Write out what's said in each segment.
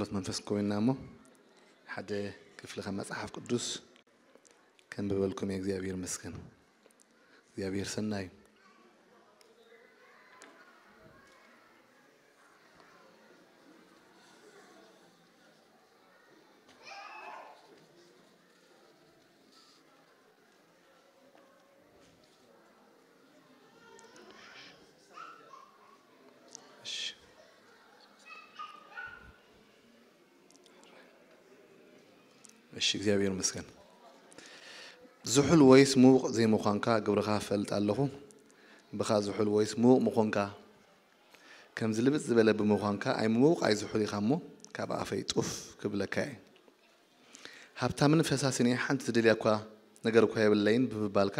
ጸሎት መንፈስ ኮይንና እሞ ሓደ ክፍሊ ካብ መጽሓፍ ቅዱስ ከንብበልኩም እየ። እግዚኣብሔር ይመስገን። እግዚኣብሔር ሰናይ እዩ። እሺ። እሺ፣ እግዚኣብሔር ይመስገን። ዝሑል ወይስ ምዉቕ ዘይምዃንካ ግብርኻ እፈልጥ ኣለኹ። ብኻ ዝሑል ወይስ ምዉቕ ምዃንካ፣ ከም ዝልብጥ ዝበለ ብምዃንካ፣ ኣይምዉቕ ኣይዝሑል ኢኻ እሞ፣ ካብ ኣፈይ ጡፍ ክብለካ እየ። ሃብታምን ፈሳስን እየ፣ ሓንቲ ዝደልያ እኳ ነገር እኳ የብለይን ብምባልካ፣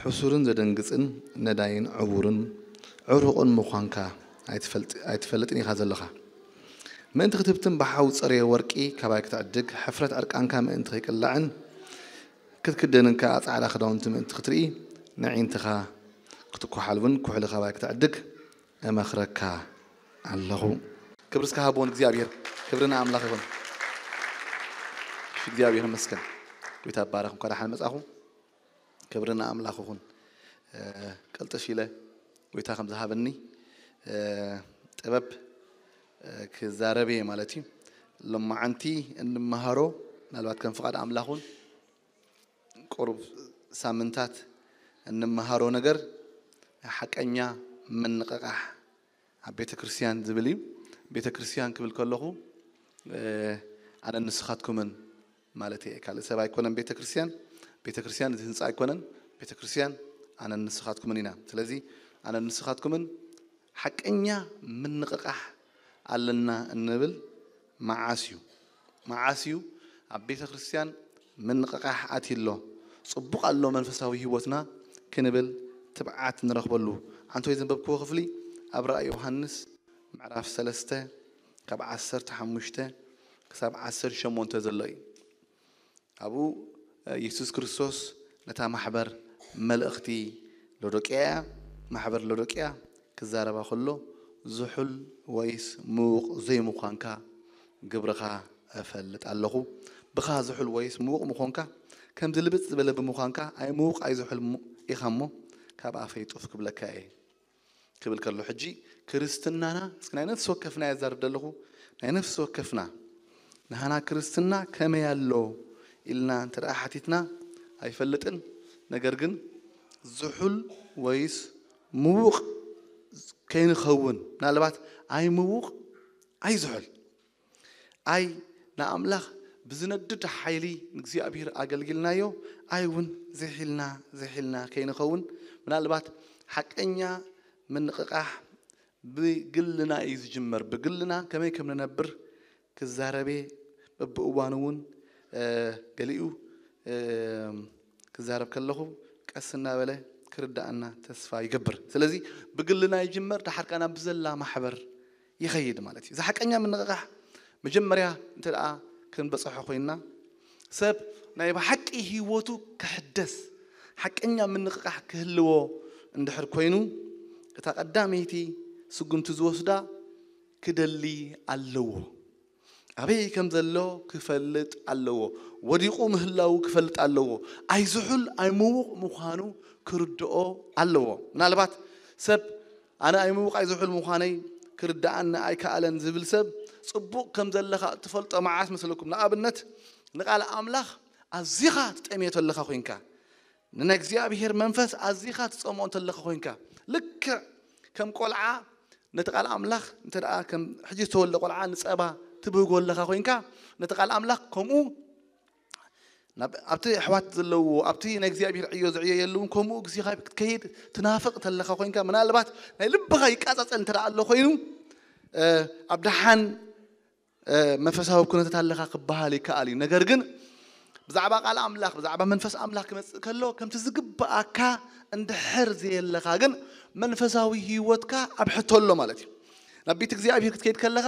ሕሱርን ዘደንግጽን ነዳይን ዕዉርን ዕሩቕን ምዃንካ ኣይትፈልጥ-፣ ኣይትፈልጥን ኢኻ ዘለኻ። ምእንቲ ክትብትን ብሓዊ ጸርየ ወርቂ ካባይ ክትዕድግ፣ ሕፍረት ዕርቃንካ ምእንቲ ከይቅላዕን ክትክደንን ከኣ ጻዕዳ ክዳውንቲ ምእንቲ ክትርኢ፣ ነዒንትኻ ክትኳሓል እውን ኩሕሊ ካባይ ክትዕድግ እመኽረካ ኣለኹ። ክብሪ እስከ ሃብዎ ንእግዚኣብሔር። ክብሪ ንኣምላኽ ይኹን። እሺ፣ እግዚኣብሔር ይመስገን። ጎይታ ይባረኽ። እንኳ ደሓን መጻኹ። ክብሪ ንኣምላኽ ይኹን። እ፣ ቅልጥፍ ኢለ ጎይታ ከም ዝሃበኒ፣ እ፣ ጥበብ፣ እ፣ ክዛረብ እየ ማለት እዩ። ሎማዓንቲ እንመሃሮ ምናልባት ከም ፍቓድ ኣምላኽ እውን ቁሩብ ሳምንታት እንመሃሮ ነገር ሓቀኛ ምንቕቓሕ ኣብ ቤተ ክርስቲያን ዝብል እዩ። ቤተ ክርስቲያን ክብል ከለኹ፣ እ፣ ኣነን ንስኻትኩምን ማለት እየ። ካልእ ሰብ ኣይኮነን ቤተ ክርስቲያን። ቤተ ክርስቲያን እዚ ህንጻ ኣይኮነን። ቤተ ክርስቲያን ኣነን ንስኻትኩምን ኢና። ስለዚ ኣነን ንስኻትኩምን ሓቀኛ ምንቕቓሕ ኣለና እንብል መዓስ እዩ? መዓስ እዩ ኣብ ቤተ ክርስቲያን ምንቕቓሕ ኣትዩ ኣሎ፣ ጽቡቕ ኣሎ መንፈሳዊ ህይወትና ክንብል ትብዓት ንረኽበሉ? ኣንቶይ ዘንበብክዎ ክፍሊ ኣብ ራእይ ዮሃንስ ምዕራፍ ሰለስተ ካብ ዓሰርተ ሓሙሽተ ክሳብ ዓሰርተ ሸሞንተ ዘሎ እዩ። ኣብኡ፣ እ፣ የሱስ ክርስቶስ ነታ ማሕበር መልእኽቲ ሎዶቅያ እያ። ማሕበር ሎዶቅያ ክዛረባ ከሎ፣ ዝሑል ወይስ ምዉቕ ዘይምዃንካ ግብርኻ እፈልጥ ኣለኹ። ብኻ ዝሑል ወይስ ምዉቕ ምዃንካ፣ ከም ዝልብጥ ዝበለ ብምዃንካ፣ ኣይምዉቕ ኣይዝሑል ሙ-፣ ኢኻ እሞ፣ ካብ ኣፈይ ጡፍ ክብለካ እየ። ክብል ከሎ፣ ሕጂ ክርስትናና፣ እስኪ ናይ ነፍሲ ወከፍና የዛርብ ዘለኹ፣ ናይ ነፍሲ ወከፍና፣ ንሃና ክርስትና ከመይ ኣሎ ኢልና እንተ ደኣ ሓቲትና፣ ኣይፈልጥን። ነገር ግን ዝሑል ወይስ ምዉቕ ከይንኸውን፣ ምናልባት ኣይምዉቕ ኣይዝሑል፣ ኣይ ንኣምላኽ ብዝነድድ ሓይሊ ንእግዚኣብሔር ኣገልጊልናዮ፣ ኣይ እውን ዝሒልና፣ ዝሒልና ከይንኸውን፣ ምናልባት ሓቀኛ ምንቕቓሕ ብግልና እዩ ዝጅመር። ብግልና ከመይ ከም ንነብር ክዛረብ እየ። በብእዋኑ እውን፣ እ፣ ገሊኡ፣ እ፣ ክዛረብ ከለኹ ቀስ እናበለ ክርድኣና ተስፋ ይገብር። ስለዚ ብግልና ይጅመር፣ ደሓር ከኣ ናብ ዘላ ማሕበር ይኸይድ ማለት እዩ። እዚ ሓቀኛ ምንቕቓሕ መጀመርያ እንተ ደኣ ክንበጽሖ ኮይንና፣ ሰብ ናይ ብሓቂ ህይወቱ ክሕደስ፣ ሓቀኛ ምንቕቓሕ ክህልዎ እንድሕር ኮይኑ፣ እታ ቀዳመይቲ ስጉምቲ ዝወስዳ ክደሊ ኣለዎ። ኣበይ ከም ዘሎ ክፈልጥ ኣለዎ። ወዲቑ ምህላዉ ክፈልጥ ኣለዎ። ኣይዝሑል ኣይምዉቕ ምዃኑ ክርድኦ ኣለዎ። ምናልባት ሰብ ኣነ ኣይምዉቕ ኣይዝሑል ምዃነይ ክርድኣኒ ኣይከኣለን ዝብል ሰብ፣ ጽቡቕ ከም ዘለኻ እትፈልጦ መዓስ መስለኩም? ንኣብነት፣ ንቓል ኣምላኽ ኣዚኻ ትጠምዮ ተለኻ ኮይንካ፣ ንናይ እግዚኣብሔር መንፈስ ኣዚኻ ትጸምኦ እንተለኻ ኮይንካ፣ ልክዕ ከም ቆልዓ ነቲ ቃል ኣምላኽ እንተ ደኣ ከም ሕጂ ዝተወልደ ቆልዓ ንጸባ ትብህጎ ኣለኻ ኮይንካ፣ ነቲ ቃል ኣምላኽ ከምኡ ናብ፣ ኣብቲ ኣሕዋት ዘለውዎ፣ ኣብቲ ናይ እግዚኣብሔር ዕዮ ዝዕየየሉ እውን ከምኡ ግዜኻ ክትከይድ ትናፍቕ እንተለኻ ኮይንካ፣ ምናልባት ናይ ልብኻ ይቃጻጸል እንተ ደኣ ኣሎ ኮይኑ፣ እ፣ ኣብ ደሓን፣ እ፣ መንፈሳዊ ኩነታት ኣለኻ ክበሃል ይከኣል እዩ። ነገር ግን ብዛዕባ ቃል ኣምላኽ፣ ብዛዕባ መንፈስ ኣምላኽ ክመጽእ ከሎ፣ ከምቲ ዝግብኣካ እንድሕር ዘየለኻ ግን፣ መንፈሳዊ ህይወትካ ኣብ ሕቶ ኣሎ ማለት እዩ። ናብ ቤት እግዚኣብሔር ክትከይድ ከለኻ፣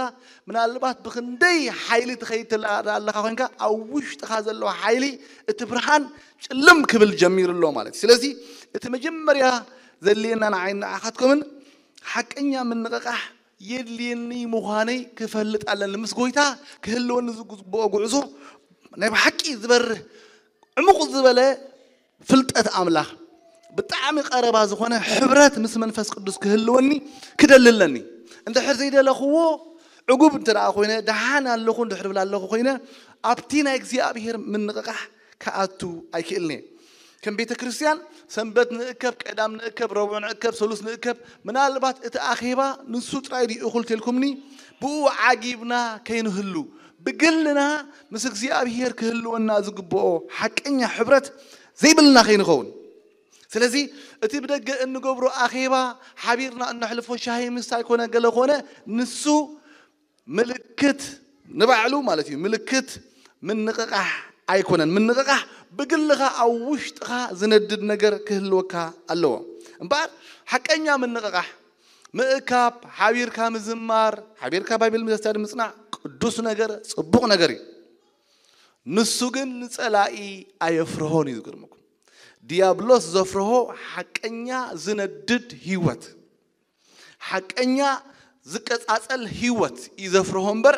ምናልባት ብኽንደይ ሓይሊ ትኸይድ ትላ-፣ ኣለኻ ኮይንካ፣ ኣብ ውሽጥኻ ዘሎ ሓይሊ፣ እቲ ብርሃን ጭልም ክብል ጀሚሩ ኣሎ ማለት እዩ። ስለዚ፣ እቲ መጀመርያ ዘድልየና ንዓይን ንዓኻትኩምን፣ ሓቀኛ ምንቕቓሕ የድልየኒ ምዃነይ ክፈልጥ ኣለኒ። ምስ ጎይታ ክህልወኒ ዝግብኦ ጉዕዞ ናይ ብሓቂ ዝበርህ ዕሙቕ ዝበለ ፍልጠት ኣምላኽ፣ ብጣዕሚ ቀረባ ዝኾነ ሕብረት ምስ መንፈስ ቅዱስ ክህልወኒ ክደሊ ኣለኒ። እንድሕር ዘይደለኽዎ፣ ዕጉብ እንተ ደኣ ኮይነ፣ ደሓን ኣለኹ እንድሕር ብል ኣለኹ ኮይነ፣ ኣብቲ ናይ እግዚኣብሔር ምንቕቓሕ ክኣቱ ኣይክእልን እየ። ከም ቤተ ክርስቲያን ሰንበት ንእከብ፣ ቀዳም ንእከብ፣ ረቡዕ ንእከብ፣ ሰሉስ ንእከብ፣ ምናልባት እቲ ኣኼባ ንሱ ጥራይ ድዩ እኹል ተልኩምኒ፣ ብኡ ዓጊብና ከይንህሉ፣ ብግልና ምስ እግዚኣብሔር ክህልወና ዝግብኦ ሓቀኛ ሕብረት ዘይብልና ከይንኸውን። ስለዚ እቲ ብደገ እንገብሮ ኣኼባ፣ ሓቢርና እነሕልፎ ሻሂ ምስታይ ኮነ ገለ ኮነ፣ ንሱ ምልክት ንባዕሉ ማለት እዩ፣ ምልክት ምንቕቓሕ ኣይኮነን። ምንቕቓሕ ብግልኻ ኣብ ውሽጥኻ ዝነድድ ነገር ክህልወካ ኣለዎ። እምበኣር ሓቀኛ ምንቕቓሕ፣ ምእካብ፣ ሓቢርካ ምዝማር፣ ሓቢርካ ባይብል ምዘስታድ ምጽናዕ ቅዱስ ነገር፣ ጽቡቕ ነገር እዩ። ንሱ ግን ንጸላኢ ኣየፍርሆን እዩ። ዝገርመኩም፣ ዲያብሎስ ዘፍርሆ ሓቀኛ ዝነድድ ህይወት፣ ሓቀኛ ዝቀጻጸል ህይወት እዩ ዘፍርሆ እምበር፣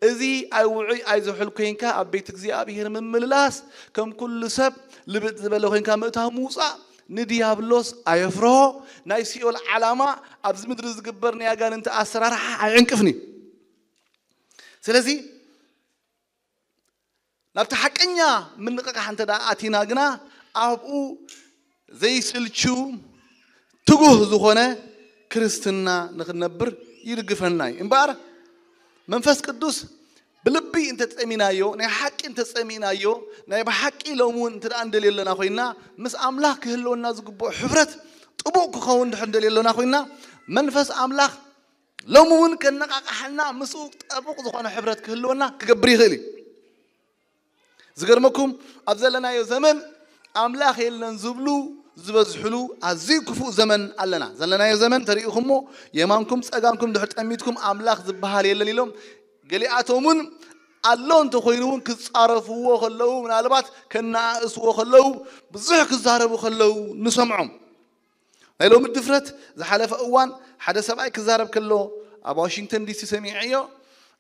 እዚ ኣይ ውዑይ ኣይ ዝሑል ኮይንካ ኣብ ቤት እግዚኣብሔር ምምልላስ፣ ከም ኩሉ ሰብ ልብጥ ዝበለ ኮይንካ ምእታው ምውጻእ ንዲያብሎስ ኣየፍርሆ። ናይ ሲኦል ዓላማ፣ ኣብዚ ምድሪ ዝግበር ናይ ኣጋንንቲ ኣሰራርሓ ኣይዕንቅፍን እዩ። ስለዚ ናብቲ ሓቀኛ ምንቕቓሕ እንተ ደኣ ኣቲና ግና፣ ኣብኡ ዘይስልችው ትጉህ ዝኾነ ክርስትና ንኽንነብር ይድግፈና እዩ። እምበኣር መንፈስ ቅዱስ ብልቢ እንተጸሚናዮ፣ ናይ ሓቂ እንተጸሚናዮ፣ ናይ ብሓቂ ሎሚ እውን እንተ ደኣ እንደልዮ ኣለና ኮይንና፣ ምስ ኣምላኽ ክህልወና ዝግብኦ ሕብረት ጥቡቕ ክኸውን እንድሕር እንደልዮ ኣለና ኮይንና፣ መንፈስ ኣምላኽ ሎሚ እውን ከነቓቕሓና፣ ምስኡ ጠቡቕ ዝኾነ ሕብረት ክህልወና ክገብር ይኽእል እዩ። ዝገርመኩም፣ ኣብ ዘለናዮ ዘመን ኣምላኽ የለን ዝብሉ ዝበዝሕሉ ኣዝዩ ክፉእ ዘመን ኣለና። ዘለናዮ ዘመን ተሪኢኹሞ፣ የማንኩም ጸጋምኩም ድሕር ጠሚትኩም ኣምላኽ ዝበሃል የለን ኢሎም፣ ገሊኣቶም እውን ኣሎ እንተኾይኑ እውን ክጻረፍዎ ከለዉ፣ ምናልባት ከነኣእስዎ ከለዉ፣ ብዙሕ ክዛረቡ ከለዉ ንሰምዖም። ናይ ሎሚ ድፍረት፣ ዝሓለፈ እዋን ሓደ ሰብኣይ ክዛረብ ከሎ፣ ኣብ ዋሽንግተን ዲሲ ሰሚዐዮ፣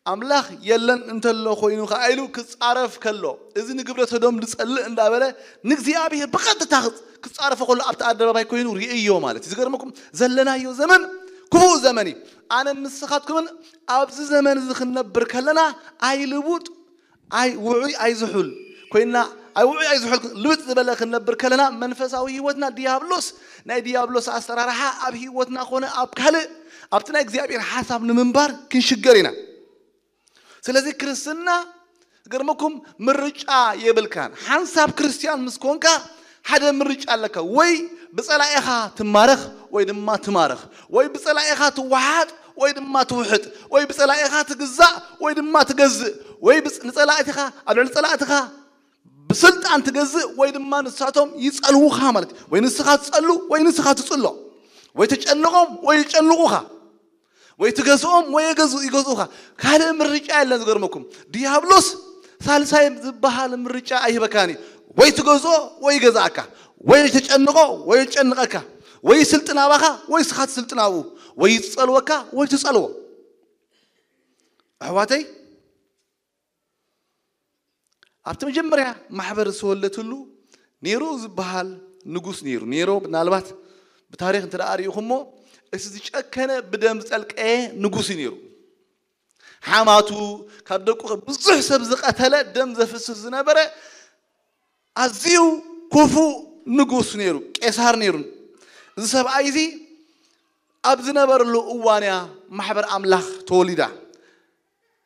ኣምላኽ የለን እንተሎ ኮይኑ ከኣ ኢሉ ክጻረፍ ከሎ፣ እዚ ንግብረ ሰዶም ዝጸልእ እንዳበለ ንእግዚኣብሔር ብቐጥታ ክጽ-፣ ክጻረፎ ከሎ ኣብቲ ኣደባባይ ኮይኑ ርእዮ ማለት እዩ። ዝገርመኩም፣ ዘለናዮ ዘመን ክፉእ ዘመን እዩ። ኣነን ንስኻትኩምን ኣብዚ ዘመን እዚ ክንነብር ከለና ኣይልቡጥ ኣይ ውዑይ ኣይ ዝሑል ኮይና፣ ኣይ ውዑይ ኣይ ዝሑል ልብጥ ዝበለ ክንነብር ከለና፣ መንፈሳዊ ህይወትና ዲያብሎስ፣ ናይ ዲያብሎስ ኣሰራርሓ ኣብ ህይወትና ኮነ ኣብ ካልእ፣ ኣብቲ ናይ እግዚኣብሔር ሓሳብ ንምንባር ክንሽገር ኢና። ስለዚ ክርስትና፣ ገርመኩም፣ ምርጫ የብልካን። ሓንሳብ ክርስትያን ምስ ኮንካ ሓደ ምርጫ ኣለካ። ወይ ብጸላኢኻ ትማረኽ ወይ ድማ ትማረኽ፣ ወይ ብጸላኢኻ ትወሓጥ ወይ ድማ ትውሕጥ፣ ወይ ብጸላኢኻ ትግዛእ ወይ ድማ ትገዝእ፣ ወይ ብጽ-፣ ንጸላእትኻ፣ ኣብ ልዕሊ ጸላእትኻ ብስልጣን ትገዝእ ወይ ድማ ንሳቶም ይጸልዉኻ ማለት እዩ። ወይ ንስኻ ትጸሉ ወይ ንስኻ ትጽሎ፣ ወይ ትጨንቖም ወይ ይጨንቑኻ፣ ወይ ትገዝኦም ወይ ይገዝ-፣ ይገዝኡኻ። ካልእ ምርጫ የለን። ዝገርመኩም፣ ዲያብሎስ ሳልሳይ ዝበሃል ምርጫ ኣይህበካን እዩ። ወይ ትገዝኦ ወይ ይገዝኣካ፣ ወይ ተጨንቖ ወይ ይጨንቐካ፣ ወይ ይስልጥን ኣባኻ ወይ ስኻ ትስልጥን ኣብኡ፣ ወይ ይጸልወካ ወይ ትጸልዎ። ኣሕዋተይ፣ ኣብቲ መጀመርያ ማሕበር ዝተወለትሉ ኔሮ ዝበሃል ንጉስ ኔሩ። ኔሮ ምናልባት ብታሪኽ እንተ ደኣ ርኢኹሞ፣ እቲ ዝጨከነ ብደም ዝጠልቀየ ንጉስ እዩ ኔሩ። ሓማቱ፣ ካብ ደቁ ብዙሕ ሰብ ዝቐተለ፣ ደም ዘፍስስ ዝነበረ ኣዝዩ ክፉእ ንጉስ ኔሩ፣ ቄሳር ኔሩ። እዚ ሰብኣይ እዚ ኣብ ዝነበረሉ እዋን እያ ማሕበር ኣምላኽ ተወሊዳ።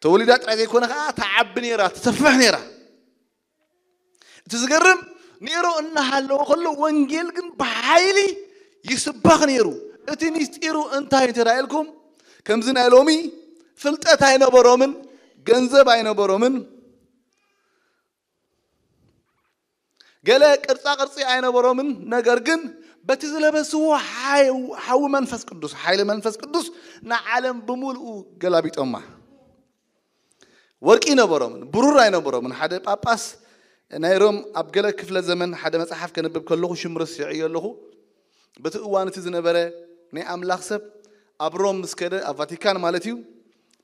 ተወሊዳ ጥራይ ዘይኮነ ከኣ ትዓቢ ኔራ፣ ትሰፍሕ ኔራ። እቲ ዝገርም፣ ኔሮ እናሃለወ ከሎ ወንጌል ግን ብሓይሊ ይስበኽ ኔሩ። እቲ ሚስጢሩ እንታይ እንተ ደኣ ኢልኩም፣ ከምዚ ናይ ሎሚ ፍልጠት ኣይነበሮምን፣ ገንዘብ ኣይነበሮምን፣ ገለ ቅርጻ ቅርጺ ኣይነበሮምን። ነገር ግን በቲ ዝለበስዎ ሓይ-፣ ሓዊ መንፈስ ቅዱስ፣ ሓይሊ መንፈስ ቅዱስ ንዓለም ብምልኡ ገላቢጦማ። ወርቂ ኣይነበሮምን፣ ብሩር ኣይነበሮምን። ሓደ ጳጳስ ናይ ሮም ኣብ ገለ ክፍለ ዘመን ሓደ መጽሓፍ ከንብብ ከለኹ ሽም ረሲዐዮ ኣለኹ። በቲ እዋን እቲ ዝነበረ ናይ ኣምላኽ ሰብ ኣብ ሮም ምስ ከደ፣ ኣብ ቫቲካን ማለት እዩ፣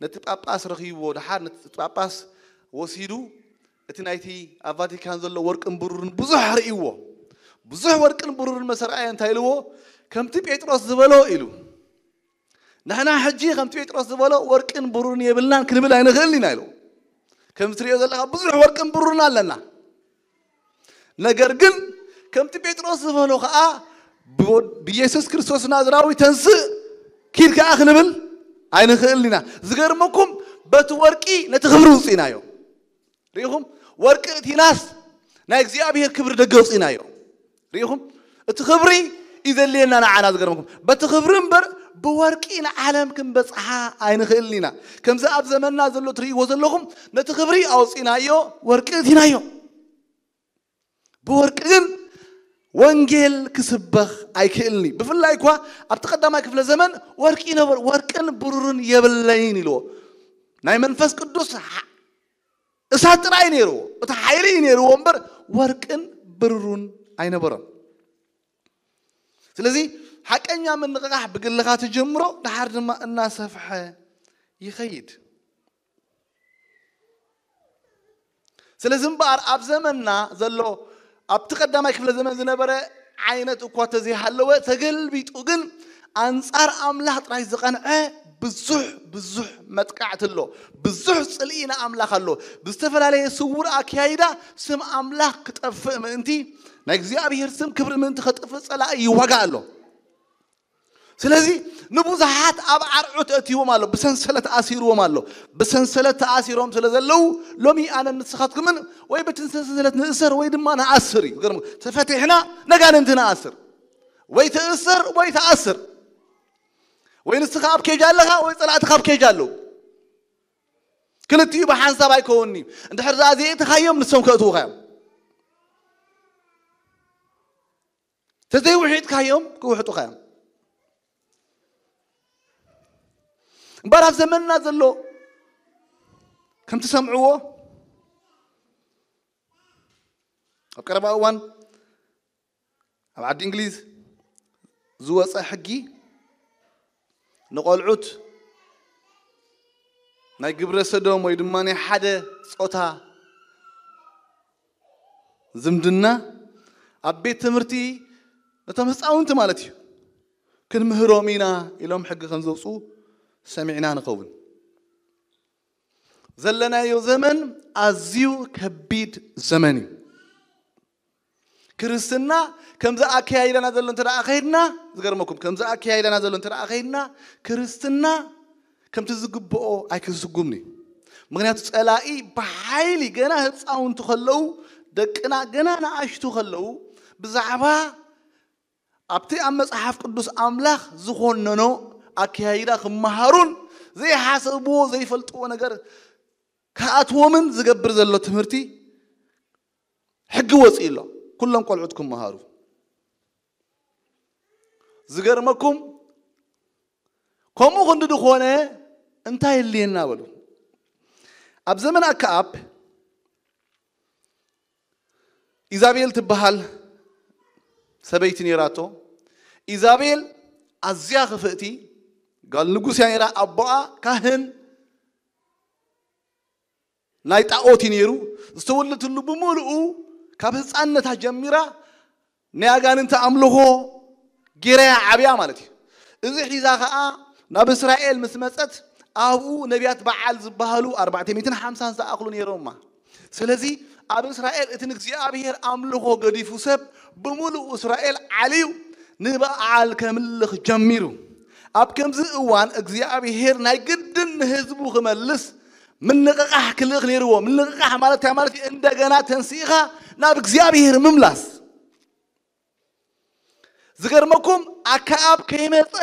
ነቲ ጳጳስ ረኺብዎ። ደሓር ነቲ ጳጳስ ወሲዱ፣ እቲ ናይቲ ኣብ ቫቲካን ዘሎ ወርቅን ብሩርን ብዙሕ ርእይዎ። ብዙሕ ወርቅን ብሩርን መሰርኣየ እንታይ ኢልዎ? ከምቲ ጴጥሮስ ዝበሎ ኢሉ፣ ንሕና ሕጂ ከምቲ ጴጥሮስ ዝበሎ ወርቅን ብሩርን የብልናን ክንብል ኣይንኽእልን ኢና ኢሉ። ከምዚ ትሪኦ ዘለኻ ብዙሕ ወርቅን ብሩርን ኣለና። ነገር ግን ከምቲ ጴጥሮስ ዝበሎ ኸዓ፣ ብወ-፣ ብኢየሱስ ክርስቶስ ናዝራዊ ተንስእ፣ ኪድ ከኣ ክንብል ኣይንኽእልን ኢና። ዝገርመኩም፣ በቲ ወርቂ ነቲ ክብሪ ውፅኢናዮ። ሪኢኹም? ወርቂ እቲናስ ናይ እግዚኣብሔር ክብሪ ደገ ውፅኢናዮ። ሪኢኹም? እቲ ክብሪ እዩ ዘድልየና ንዓና። ዝገርመኩም፣ በቲ ክብሪ እምበር ብወርቂ ንዓለም ክንበፅሓ ኣይንኽእልን ኢና። ከምዚ ኣብ ዘመንና ዘሎ ትርእይዎ ዘለኹም፣ ነቲ ክብሪ ኣውፂናዮ፣ ወርቂ እቲናዮ። ብወርቂ ግን ወንጌል ክስበኽ ኣይክእልን እዩ። ብፍላይ እኳ ኣብቲ ቀዳማይ ክፍለ ዘመን ወርቂ ይነበሩ፣ ወርቅን ብሩርን የብለይን ኢልዎ። ናይ መንፈስ ቅዱስ ሓ-፣ እሳት ጥራይ ነይርዎ፣ እቲ ሓይሊ እዩ ነይርዎ እምበር ወርቅን ብሩርን ኣይነበሮም። ስለዚ ሓቀኛ ምንቕቓሕ ብግልኻ ትጀምሮ፣ ደሓር ድማ እናሰፍሐ ይኸይድ። ስለዚ እምበኣር ኣብ ዘመንና ዘሎ፣ ኣብቲ ቀዳማይ ክፍለ ዘመን ዝነበረ ዓይነት እኳ ተዘይሃለወ፣ ተገልቢጡ ግን ኣንጻር ኣምላኽ ጥራይ ዝቐንዐ ብዙሕ ብዙሕ መጥቃዕቲ ኣሎ። ብዙሕ ጽልኢ ንኣምላኽ ኣሎ። ብዝተፈላለየ ስውር ኣካይዳ ስም ኣምላኽ ክጠፍእ ምእንቲ ናይ እግዚኣብሔር ስም ክብሪ ምእንቲ ከጥፍእ ጸላኢ ይዋጋእ ኣሎ። ስለዚ ንብዙሓት ኣብ ዓርዑት ኣእትይዎም ኣሎ፣ ብሰንሰለት ኣሲርዎም ኣሎ። ብሰንሰለት ተኣሲሮም ስለ ዘለዉ ሎሚ ኣነን ንስኻትኩምን ወይ በቲ ሰንሰለት ንእሰር ወይ ድማ ንኣስር እዩ። ገርም፣ ተፈቲሕና ነጋንንቲ ንኣስር። ወይ ትእሰር ወይ ትኣስር። ወይ ንስኻ ኣብ ኬጅ ኣለኻ ወይ ጸላእትኻ ኣብ ኬጅ ኣለዉ። ክልቲኡ ብሓንሳብ ኣይከውንን'ዩ። እንድሕር ደኣ ዘየእትኻዮም ንሶም ከእትዉኻ እዮም። ተዘይውሒጥካዮም ክውሕጡኻ እዮም። እምበር ኣብ ዘመንና ዘሎ ከም ትሰምዕዎ ኣብ ቀረባ እዋን ኣብ ዓዲ እንግሊዝ ዝወፀ ሕጊ ንቆልዑት ናይ ግብረ ሰዶም ወይ ድማ ናይ ሓደ ጾታ ዝምድና ኣብ ቤት ትምህርቲ ነቶም ህፃውንቲ ማለት እዩ ክንምህሮም ኢና ኢሎም ሕጊ ከም ዘውፅኡ ሰሚዕና ንኸውን። ዘለናዮ ዘመን ኣዝዩ ከቢድ ዘመን እዩ። ክርስትና ከምዚ ኣካያይዳና ዘሎ እንተ ደኣ ኸይድና፣ ዝገርመኩም፣ ከምዚ ኣካያይዳና ዘሎ እንተ ደኣ ኸይድና፣ ክርስትና ከምቲ ዝግብኦ ኣይክስጉምን እዩ። ምኽንያቱ ጸላኢ ብሓይሊ ገና ህፃውንቲ ከለዉ፣ ደቅና ገና ንኣሽቱ ከለዉ፣ ብዛዕባ ኣብቲ ኣብ መጽሓፍ ቅዱስ ኣምላኽ ዝኾነኖ ኣካያይዳ ክመሃሩን ዘይሓሰብዎ ዘይፈልጥዎ ነገር ክኣትዎምን ዝገብር ዘሎ ትምህርቲ ሕጊ ወፂኡ ኣሎ። ኩሎም ቆልዑት ክመሃሩ። ዝገርመኩም፣ ከምኡ ክንዲ ዝኾነ እንታይ የድልየና በሉ። ኣብ ዘመን ኣከኣብ ኢዛቤል ትበሃል ሰበይቲ ነይራቶ። ኢዛቤል ኣዝያ ክፍእቲ ጓል ንጉስ እያ ነይራ። ኣቦኣ ካህን ናይ ጣኦት እዩ ነይሩ። ዝተወለደትሉ ብምሉኡ ካብ ህፃንነታ ጀሚራ ናይ ኣጋንንቲ ኣምልኾ ጌራ እያ ዓብያ ማለት እዩ። እዚ ሒዛ ኸዓ ናብ እስራኤል ምስ መፀት ኣብኡ ነቢያት በዓል ዝበሃሉ ኣርባዕተ ሚእትን ሓምሳን ዝኣኽሉ ነይሮማ። ስለዚ ኣብ እስራኤል እቲ ንእግዚኣብሔር ኣምልኾ ገዲፉ ሰብ ብምሉኡ እስራኤል ዓልዩ ንበዓል ከምልኽ ጀሚሩ። ኣብ ከምዚ እዋን እግዚኣብሔር ናይ ግድን ንህዝቡ ክመልስ ምንቕቓሕ ክልእኽ ነይርዎ። ምንቕቓሕ ማለት እንታይ ማለት እዩ? እንደገና ተንሲእኻ ናብ እግዚኣብሔር ምምላስ። ዝገርመኩም ኣከኣብ ከይመፀ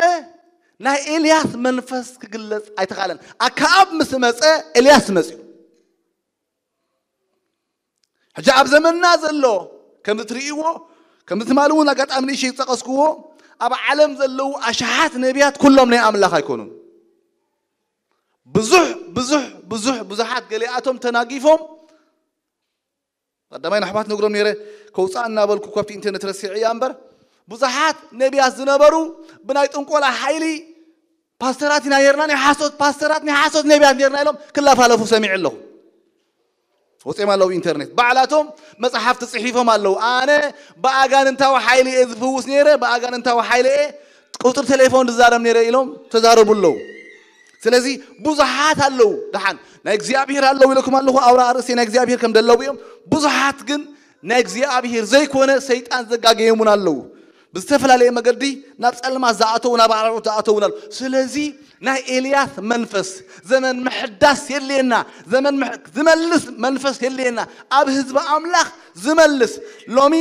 ናይ ኤልያስ መንፈስ ክግለፅ ኣይተኻለን። ኣከኣብ ምስ መፀ ኤልያስ መፅዩ። ሕጂ ኣብ ዘመንና ዘሎ ከምዚ ትርእይዎ፣ ከምዚ ትማሊ እውን ኣጋጣሚ ንእሽተይ ዝጠቐስክዎ፣ ኣብ ዓለም ዘለዉ ኣሽሓት ነቢያት ኩሎም ናይ ኣምላኽ ኣይኮኑን። ብዙሕ ብዙሕ ብዙሕ ብዙሓት ገሊኣቶም ተናጊፎም ቀዳማይ ንኣሕዋት ነግሮም ነይረ፣ ከውፅኣ እናበልኩ ካብቲ ኢንተርነት ረሲዐያ እምበር፣ ብዙሓት ነቢያት ዝነበሩ ብናይ ጥንቆላ ሓይሊ ፓስተራት ኢና ነርና፣ ናይ ሓሶት ፓስተራት፣ ናይ ሓሶት ነቢያት ነርና ኢሎም ክላፋለፉ ሰሚዕ ኣለኹ። ወፂኦም ኣለዉ ኢንተርኔት። ባዕላቶም መጽሓፍቲ ጽሒፎም ኣለዉ። ኣነ ብኣጋንንታዊ ሓይሊ እየ ዝፍውስ ነይረ፣ ብኣጋንንታዊ ሓይሊ እየ ቁፅሪ ቴሌፎን ዝዛረብ ነይረ ኢሎም ተዛረቡ ኣለዉ። ስለዚ ብዙሓት ኣለዉ። ደሓን ናይ እግዚኣብሔር ኣለዉ ኢለኩም ኣለኹ፣ ኣውራ ኣርእስቲ ናይ እግዚኣብሔር ከም ደለዉ እዮም። ብዙሓት ግን ናይ እግዚኣብሔር ዘይኮነ ሰይጣን ዘጋገየሙን ኣለዉ። ብዝተፈላለየ መገዲ ናብ ጸልማት ዝኣተዉ፣ ናብ ኣራዊት ዝኣተዉን ኣለዉ። ስለዚ ናይ ኤልያስ መንፈስ፣ ዘመን ምሕዳስ የድልየና፣ ዘመን ምሕ- ዝመልስ መንፈስ የድልየና፣ ኣብ ህዝቢ ኣምላኽ ዝመልስ። ሎሚ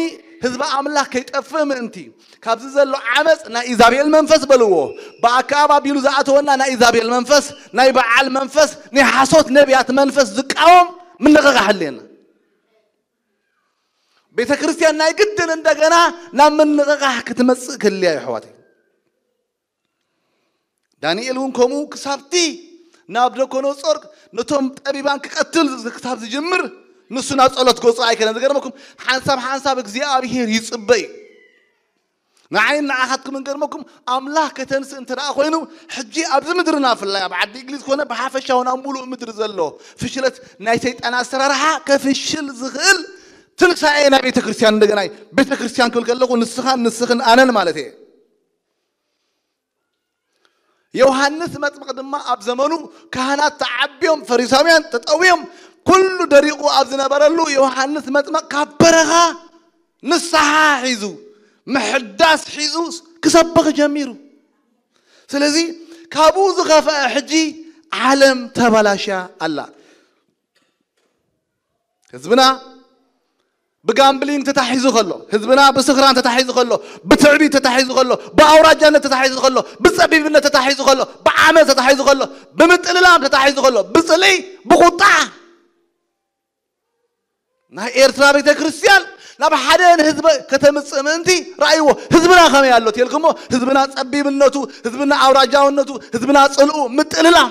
ህዝቢ ኣምላኽ ከይጠፍእ ምእንቲ ካብዚ ዘሎ ዓመፅ ናይ ኢዛቤል መንፈስ በልዎ፣ ብኣከኣብ ኣቢሉ ዝኣተወና ናይ ኢዛቤል መንፈስ፣ ናይ በዓል መንፈስ፣ ናይ ሓሶት ነቢያት መንፈስ ዝቃወም ምንቕቓሕ ኣድልየና። ቤተ ክርስቲያን ናይ ግድን እንደገና ናብ ምንቕቓሕ ክትመጽእ ክህልያ እዩ ኣሕዋተይ። ዳንኤል እውን ከምኡ ክሳብቲ ናቡከደነፆር ነቶም ጠቢባን ክቐትል ክሳብ ዝጅምር ንሱ ናብ ጸሎት ገጹ ኣይከደን። ዝገርመኩም ሓንሳብ ሓንሳብ እግዚኣብሔር ይጽበ እዩ። ንዓይን ንዓኻትኩም እንገርመኩም ኣምላኽ ከተንስእ እንተ ደኣ ኮይኑ ሕጂ ኣብዚ ምድርና ብፍላይ ኣብ ዓዲ እንግሊዝ ኮነ ብሓፈሻ እውን ኣብ ሙሉእ ምድሪ ዘሎ ፍሽለት ናይ ሰይጣን ኣሰራርሓ ከፍሽል ዝኽእል ትንሳኤ ናይ ቤተ ክርስቲያን እንደገና እዩ። ቤተ ክርስቲያን ክብል ከለኹ ንስኻን ንስኽን ኣነን ማለት እየ። ዮሃንስ መጥምቕ ድማ ኣብ ዘመኑ ካህናት ተዓብዮም ፈሪሳውያን ተጠውዮም ኩሉ ደሪቑ ኣብ ዝነበረሉ ዮሃንስ መጥምቕ ካብ በረኻ ንስሓ ሒዙ ምሕዳስ ሒዙ ክሰብኽ ጀሚሩ። ስለዚ ካብኡ ዝኸፍአ ሕጂ ዓለም ተባላሽያ ኣላ። ህዝብና ብጋምብሊንግ ተታሒዙ ከሎ፣ ህዝብና ብስኽራን ተታሒዙ ከሎ፣ ብትዕቢት ተታሒዙ ከሎ፣ ብኣውራጃነት ተታሒዙ ከሎ፣ ብጸቢብነት ተታሒዙ ከሎ፣ ብዓመት ተታሒዙ ከሎ፣ ብምጥልላም ተታሒዙ ከሎ፣ ብጽልኢ ብቁጣ ናይ ኤርትራ ቤተ ክርስቲያን ናብ ሓደ ንህዝበ ከተምጽእ ምእንቲ ረኣይዎ። ህዝብና ከመይ ኣሎ ትልክሞ? ህዝብና ጸቢብነቱ፣ ህዝብና ኣውራጃውነቱ፣ ህዝብና ጽልኡ ምጥልላም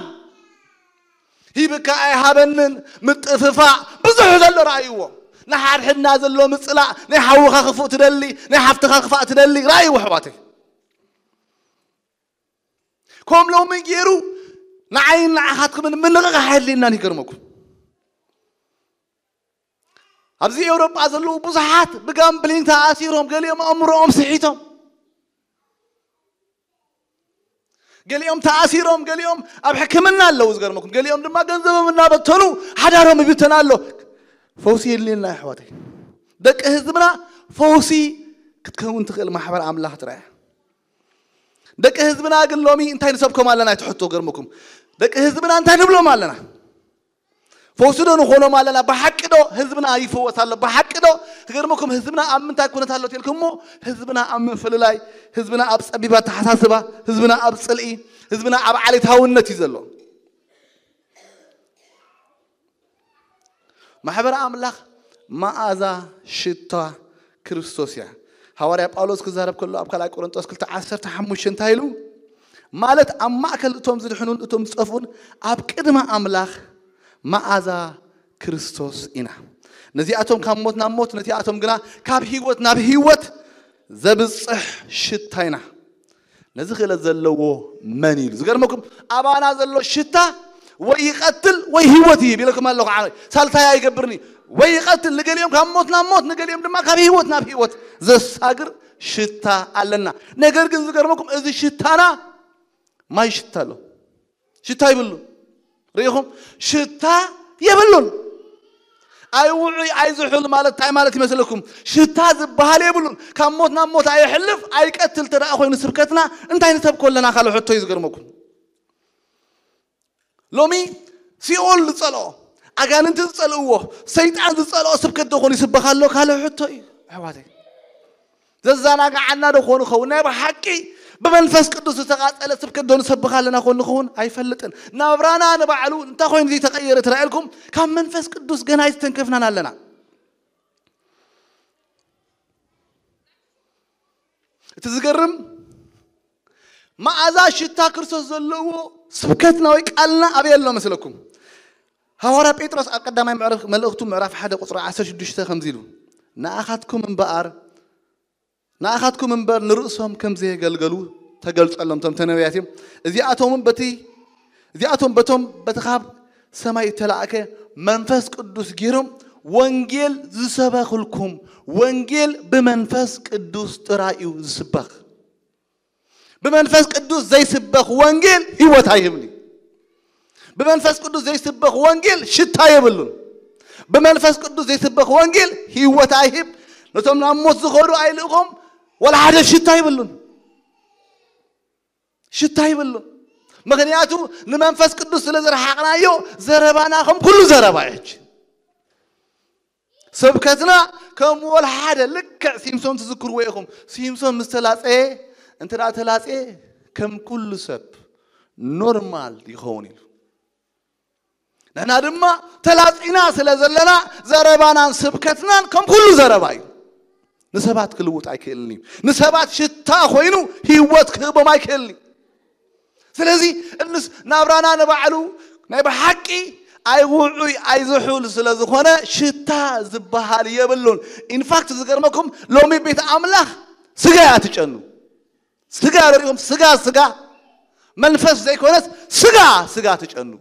ሂብካ ኣይሃበንን ምጥፍፋእ ብዙሕ ዘሎ ረኣይዎ። ንሓድሕድና ዘሎ ምጽላእ ናይ ሓውኻ ክፉእ ትደሊ ናይ ሓፍትኻ ክፋእ ትደሊ ረኣይዎ ኣሕዋተይ። ከም ሎሚ ገይሩ ንዓይን ንዓኻትኩምን ምንቕቓሕ ኣየድልየናን። ይገርመኩም ኣብዚ ኤውሮጳ ዘለዉ ብዙሓት ብጋምብሊንግ ተኣሲሮም ገሊኦም ኣእምሮኦም ስሒቶም ገሊኦም ተኣሲሮም ገሊኦም ኣብ ሕክምና ኣለዉ። ዝገርመኩም ገሊኦም ድማ ገንዘቦም እናበተኑ ሓዳሮም ይብተን ኣሎ። ፈውሲ የድልየና ኣሕዋተይ። ደቂ ህዝብና ፈውሲ ክትከውን ትኽእል ማሕበር ኣምላኽ ጥራይ። ደቂ ህዝብና ግን ሎሚ እንታይ ንሰብኮም ኣለና? ኣይትሕቶ። ገርመኩም ደቂ ህዝብና እንታይ ንብሎም ኣለና? ፈውሲ ዶ ንኾኖም ኣለና? ብሓቂ ዶ ህዝብና ይፈወስ ኣሎ? ብሓቂ ዶ? ክገርመኩም ህዝብና ኣብ ምንታይ ኩነት ኣሎ ትልኩሞ? ህዝብና ኣብ ምፍልላይ፣ ህዝብና ኣብ ጸቢብ ኣተሓሳስባ፣ ህዝብና ኣብ ጽልኢ፣ ህዝብና ኣብ ዓሌታውነት እዩ ዘሎ። ማሕበር ኣምላኽ መኣዛ ሽታ ክርስቶስ እያ። ሃዋርያ ጳውሎስ ክዛረብ ከሎ ኣብ ካልኣይ ቆሮንጦስ ክልተ ዓሰርተ ሓሙሽተ እንታይ ኢሉ? ማለት ኣብ ማእከል እቶም ዝድሕኑን እቶም ዝጠፍኡን ኣብ ቅድሚ ኣምላኽ መኣዛ ክርስቶስ ኢና። ነዚኣቶም ካብ ሞት ናብ ሞት ነቲኣቶም ግና ካብ ህይወት ናብ ህይወት ዘብጽሕ ሽታ ኢና። ነዚ ክእለት ዘለዎ መን ኢሉ ዝገርመኩም ኣባና ዘሎ ሽታ ወይ ይቐትል ወይ ህይወት ይህብ ኢለኩም ኣለኹ። ዓመይ ሳልታይ ኣይገብርኒ ወይ ይቐትል ንገሊኦም ካብ ሞት ናብ ሞት ንገሊኦም ድማ ካብ ህይወት ናብ ህይወት ዘሳግር ሽታ ኣለና። ነገር ግን ዝገርመኩም እዚ ሽታና ማይ ሽታ ኣሎ። ሽታ ይብሉ ርኢኹም ሽታ የብሉን። ኣይውዑይ ኣይዝሑል ማለት እንታይ ማለት ይመስለኩም? ሽታ ዝበሃል የብሉን። ካብ ሞት ናብ ሞት ኣየሕልፍ ኣይቀትል። ተደኣ ኮይኑ ስብከትና እንታይ ንሰብኮ ኣለና? ካልእ ሕቶ እዩ ዝገርመኩም። ሎሚ ሲኦል ዝጸልኦ ኣጋንንቲ ዝጸልእዎ ሰይጣን ዝጸልኦ ስብከት ዶ ኾኑ ይስበኽ ኣሎ? ካልእ ሕቶ እዩ ኣሕዋተይ። ዘዘናግዓና ዶ ኾኑ ኸውን? ናይ ብሓቂ ብመንፈስ ቅዱስ ዝተቓጸለ ስብከት ዶ ንሰብኽ ኣለና ኾኑ ንኸውን? ኣይፈልጥን። ናብራና ንባዕሉ እንታይ ኮይኑ ዘይተቐየረ ትራእልኩም? ካብ መንፈስ ቅዱስ ገና ኣይዝተንከፍናን ኣለና። እቲ ዝገርም መኣዛ ሽታ ክርስቶስ ዘለዎ ስብከትና ወይ ቃልና ኣበይ ኣሎ መስለኩም? ሃዋርያ ጴጥሮስ ኣብ ቀዳማይ ምዕራፍ መልእኽቱ ምዕራፍ ሓደ ቁፅሪ ዓሰርተ ሽዱሽተ ከምዚ ኢሉ ንኣኻትኩም እምበኣር ንኣኻትኩም እምበር ንርእሶም ከም ዘየገልገሉ ተገልጸሎም እቶም ተነብያት እዮም። እዚኣቶም እውን በቲ እዚኣቶም በቶም በቲ ካብ ሰማይ እተላእከ መንፈስ ቅዱስ ገይሮም ወንጌል ዝሰበኽልኩም። ወንጌል ብመንፈስ ቅዱስ ጥራይ እዩ ዝስበኽ። ብመንፈስ ቅዱስ ዘይስበኽ ወንጌል ህይወት ኣይህብን እዩ። ብመንፈስ ቅዱስ ዘይስበኽ ወንጌል ሽታ የብሉን። ብመንፈስ ቅዱስ ዘይስበኽ ወንጌል ህይወት ኣይህብ። ነቶም ናብ ሞት ዝኸዱ ኣይልእኾም፣ ወላ ሓደ ሽታ የብሉን። ሽታ ይብሉን። ምኽንያቱ ንመንፈስ ቅዱስ ስለ ዝረሓቕናዮ ዘረባና ከም ኩሉ ዘረባ እዩ። ሕጂ ስብከትና ከም ወላ ሓደ ልክዕ ሲምሶን ትዝክርዎ ኢኹም። ሲምሶን ምስ ተላፀየ እንተ ደኣ ተላፀየ ከም ኩሉ ሰብ ኖርማል ይኸውን ኢሉ። ንሕና ድማ ተላፂና ስለ ዘለና ዘረባናን ስብከትናን ከም ኩሉ ዘረባ እዩ። ንሰባት ክልውጥ ኣይክእልን እዩ። ንሰባት ሽታ ኮይኑ ህይወት ክህቦም ኣይክእልን እዩ። ስለዚ እንስ ናብራና ንባዕሉ ናይ ብሓቂ ኣይውዑይ ኣይዝሑል ስለ ዝኾነ ሽታ ዝበሃል የብሉን። ኢንፋክት ዝገርመኩም ሎሚ ቤት ኣምላኽ ስጋ እያ ትጨኑ። ስጋ ርኢኹም፣ ስጋ ስጋ፣ መንፈስ ዘይኮነስ ስጋ ስጋ ትጨኑ።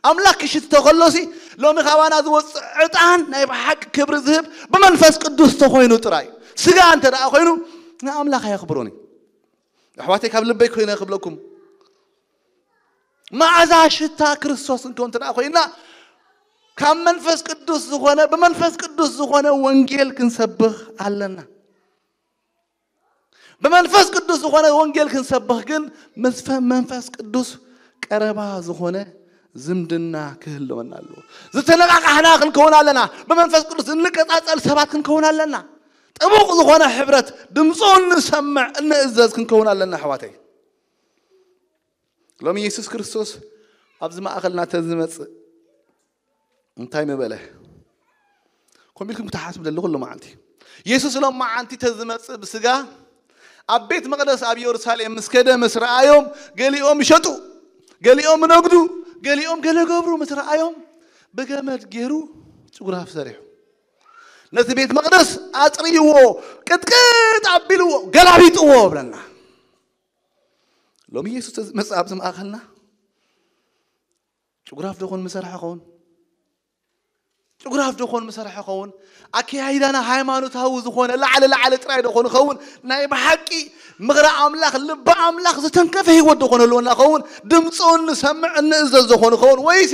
ኣምላኽ ክሽቶ ከሎሲ ሎሚ ካባና ዝወፅእ ዕጣን ናይ ብሓቂ ክብሪ ዝህብ ብመንፈስ ቅዱስ ተኾይኑ ጥራይ። ስጋ እንተ ደኣ ኮይኑ ንኣምላኽ ኣየኽብሮን እዩ። ኣሕዋተይ ካብ ልበይ ኮይነ ክብለኩም መዓዛ ሽታ ክርስቶስ እንከ እንተ ደኣ ኮይና ካብ መንፈስ ቅዱስ ዝኾነ ብመንፈስ ቅዱስ ዝኾነ ወንጌል ክንሰብኽ ኣለና። ብመንፈስ ቅዱስ ዝኾነ ወንጌል ክንሰብኽ ግን ምስ ፈ- መንፈስ ቅዱስ ቀረባ ዝኾነ ዝምድና ክህልወና ኣለዎ። ዝተነቃቃሕና ክንከውን ኣለና። ብመንፈስ ቅዱስ እንቀጻጸል ሰባት ክንከውን ኣለና። ጥቡቕ ዝኾነ ሕብረት ድምፁ እንሰምዕ እንእዘዝ ክንከውን ኣለና ኣሕዋተይ። ሎሚ የሱስ ክርስቶስ ኣብዚ ማእኸልና ተዝመጽእ እንታይ ምበለ? ከምኡ ኢልኩም ክትሓስቡ ደለኹ ሎመዓልቲ። የሱስ ሎም መዓንቲ ተዝመጽእ ብስጋ ኣብ ቤት መቕደስ ኣብ ኢየሩሳሌም ምስ ከደ ምስ ረኣዮም ገሊኦም ይሸጡ፣ ገሊኦም ይነግዱ፣ ገሊኦም ገለ ገብሩ ምስ ረኣዮም ብገመድ ገይሩ ጭጉራፍ ሰሪሑ ነቲ ቤት መቕደስ ኣጽርይዎ ቅጥቅጥ ኣቢልዎ ገላቢጥዎ ብለና። ሎሚ የሱስ ተዝመጽእ ኣብዚ ማእኸልና ጭጉራፍ ዶ ኾን ምሰርሐ ኸውን? ጭጉራፍ ዶ ኾን ምሰርሐ ኸውን? ኣከያይዳና ሃይማኖታዊ ዝኾነ ላዕሊ ላዕሊ ጥራይ ዶ ኾን ኸውን? ናይ ብሓቂ ምኽሪ ኣምላኽ ልቢ ኣምላኽ ዝተንከፈ ህይወት ዶ ኾን ህልወና ኸውን? ድምፁ እንሰምዕ እንእዘዝ ዶ ኾን ኸውን? ወይሲ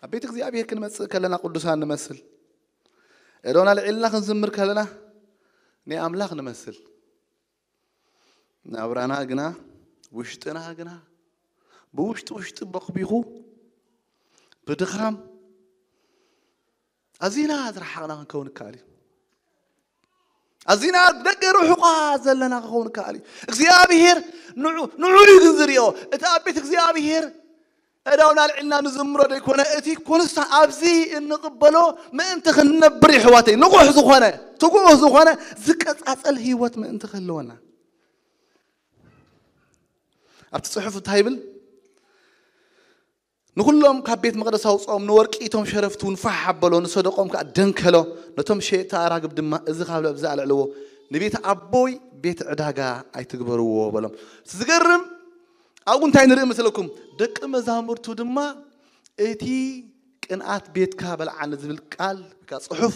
ኣብ ቤት እግዚኣብሔር ክንመጽእ ከለና ቅዱሳን ንመስል፣ እዶና ልዒልና ክንዝምር ከለና ናይ ኣምላኽ ንመስል። ናብራና ግና ውሽጥና ግና ብውሽጢ ውሽጢ በኽቢኹ ብድኻም ኣዚና ዝረሓቕና ክንከውን ይከኣል እዩ። ኣዚና ደገ ርሑቓ ዘለና ክኸውን ይከኣል እዩ። እግዚኣብሄር ንዑ ንዑ እዩ ግን ዝሪኦ። እቲ ኣብ ቤት እግዚኣብሄር እዳውና ልዕልና ንዝምሮ ዘይኮነ እቲ ኮንስታ ኣብዚ እንቕበሎ ምእንቲ ክንነብር ይሕዋተይ ንቑሕ ዝኾነ ትጉህ ዝኾነ ዝቀጻጸል ህይወት ምእንቲ ክህልወና ኣብቲ ጽሑፍ እንታይ ይብል? ንኹሎም ካብ ቤት መቕደስ ኣውፅኦም፣ ንወርቂ እቶም ሸረፍቲ እውን ፋሕ ኣበሎ፣ ንሰደቆም ከዓ ደንከሎ፣ ነቶም ሸየጥቲ ኣራግብ ድማ፣ እዚ ካብ ኣብዚ ኣልዕልዎ፣ ንቤት ኣቦይ ቤት ዕዳጋ ኣይትግበርዎ በሎም። እቲ ዝገርም ኣብኡ እንታይ ንርኢ መስለኩም? ደቂ መዛሙርቱ ድማ እቲ ቅንኣት ቤትካ በልዓኒ ዝብል ቃል ወይ ከዓ ፅሑፍ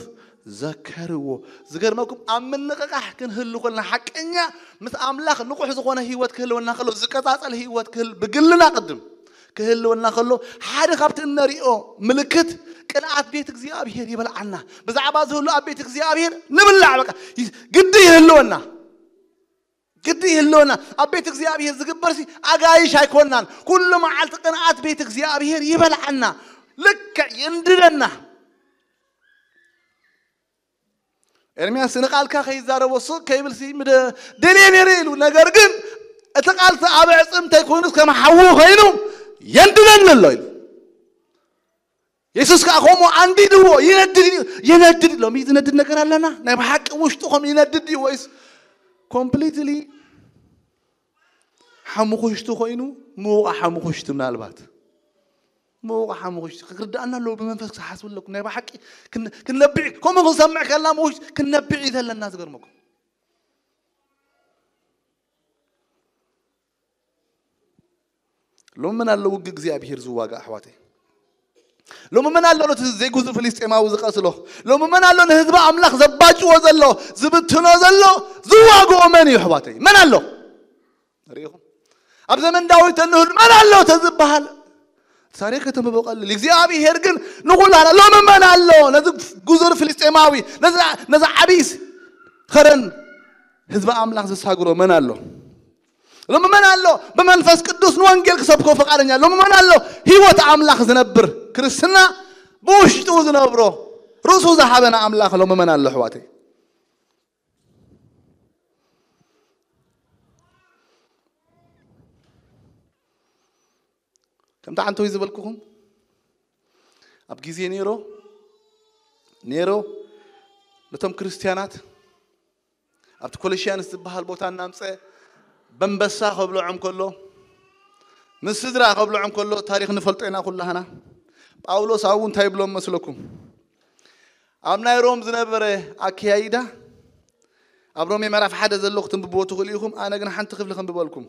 ዘከርዎ። ዝገርመኩም ኣብ ምንቕቃሕ ክንህሉ ከለና ሓቀኛ ምስ ኣምላኽ ንቑሕ ዝኾነ ህይወት ክህልወና ከሎ ዝቀፃፀል ህይወት ክህል ብግልና ቅድም ክህልወና ከሎ ሓደ ካብቲ እነሪኦ ምልክት ቅንኣት ቤት እግዚኣብሔር ይበልዓና። ብዛዕባ ዝህሉ ኣብ ቤት እግዚኣብሔር ንብላዕ በቃ ግዲ ይህልወና። ግዲ ይህልወና ኣብ ቤት እግዚኣብሔር ዝግበር ሲ ኣጋይሽ ኣይኮናን። ኩሉ መዓልቲ ቅንኣት ቤት እግዚኣብሔር ይበልዓና፣ ልክዕ የንድደና። ኤርምያስ ንቃልካ ከይዛረቦ ስቕ ከይብል ሲ ምደ ደልየ ነይረ ኢሉ፣ ነገር ግን እቲ ቃልሲ ኣብ ዕፅምተይ ኮይኑስ ከም ሓዊ ኮይኑ የንድደኒ ኣሎ ኢሉ። የሱስ ከዓ ከምኡ ኣንዲድዎ ይነድድ እዩ። ይነድድ ሎሚ ዝነድድ ነገር ኣለና? ናይ ብሓቂ ውሽጡ ከም ይነድድ እዩ ወይስ ኮምፕሊትሊ ሓሙኹሽቲ ኮይኑ ምውቕ ሓሙኹሽቲ ምናልባት ምውቕ ሓሙኹሽቲ ክርዳእና ኣለዎ። ብመንፈስ ክሓስብ ኣለኩም። ናይ ብሓቂ ክን- ክንነብዕ ከምኡ ክንሰምዕ ከለና ምውሽ ክንነብዕ እዩ ዘለና። ዝገርመኩም ሎሚ መን ኣሎ ውግ እግዚኣብሔር ዝዋጋ ኣሕዋተይ? ሎሚ መን ኣሎ ነቲ ዘይጉዙ ፍልስጤማዊ ዝቐትሎ? ሎሚ መን ኣሎ ንህዝቢ ኣምላኽ ዘባጭዎ ዘሎ፣ ዝብትኖ ዘሎ፣ ዝዋግኦ መን እዩ ኣሕዋተይ? መን ኣሎ? ርኢኹም? ኣብ ዘመን ዳዊት እንህሉ መን ኣሎ ተዝበሃል ታሪኽ ከተንብቦ ቀልል። እግዚኣብሔር ግን ንኹላና ሎሚ መን ኣሎ ነዚ ጉዙር ፍልስጤማዊ፣ ነዚ ነዚ ዓብይ ከረን ህዝቢ ኣምላኽ ዘሳግሮ መን ኣሎ? ሎሚ መን ኣሎ ብመንፈስ ቅዱስ ንወንጌል ክሰብኮ ፈቃደኛ? ሎሚ መን ኣሎ ህይወት ኣምላኽ ዝነብር ክርስትና ብውሽጡ ዝነብሮ ርእሱ ዝሃበና ኣምላኽ ሎሚ መን ኣሎ ኣሕዋተይ? ከምቲ ዓንተወይ ዝበልኩኹም ኣብ ግዜ ኔሮ ኔሮ ነቶም ክርስትያናት ኣብቲ ኮለሽያንስ ዝበሃል ቦታ እናምፀ በንበሳ ከብልዖም ከሎ ምስ ስድራ ከብልዖም ከሎ ታሪኽ ንፈልጦ ኢና ኩላህና። ጳውሎስ ኣብኡ እንታይ ይብሎም መስለኩም? ኣብ ናይ ሮም ዝነበረ ኣከያይዳ ኣብ ሮሜ ምዕራፍ ሓደ ዘሎ ክትንብብዎ ትኽእሉ ኢኹም። ኣነ ግን ሓንቲ ክፍሊ ከንብበልኩም።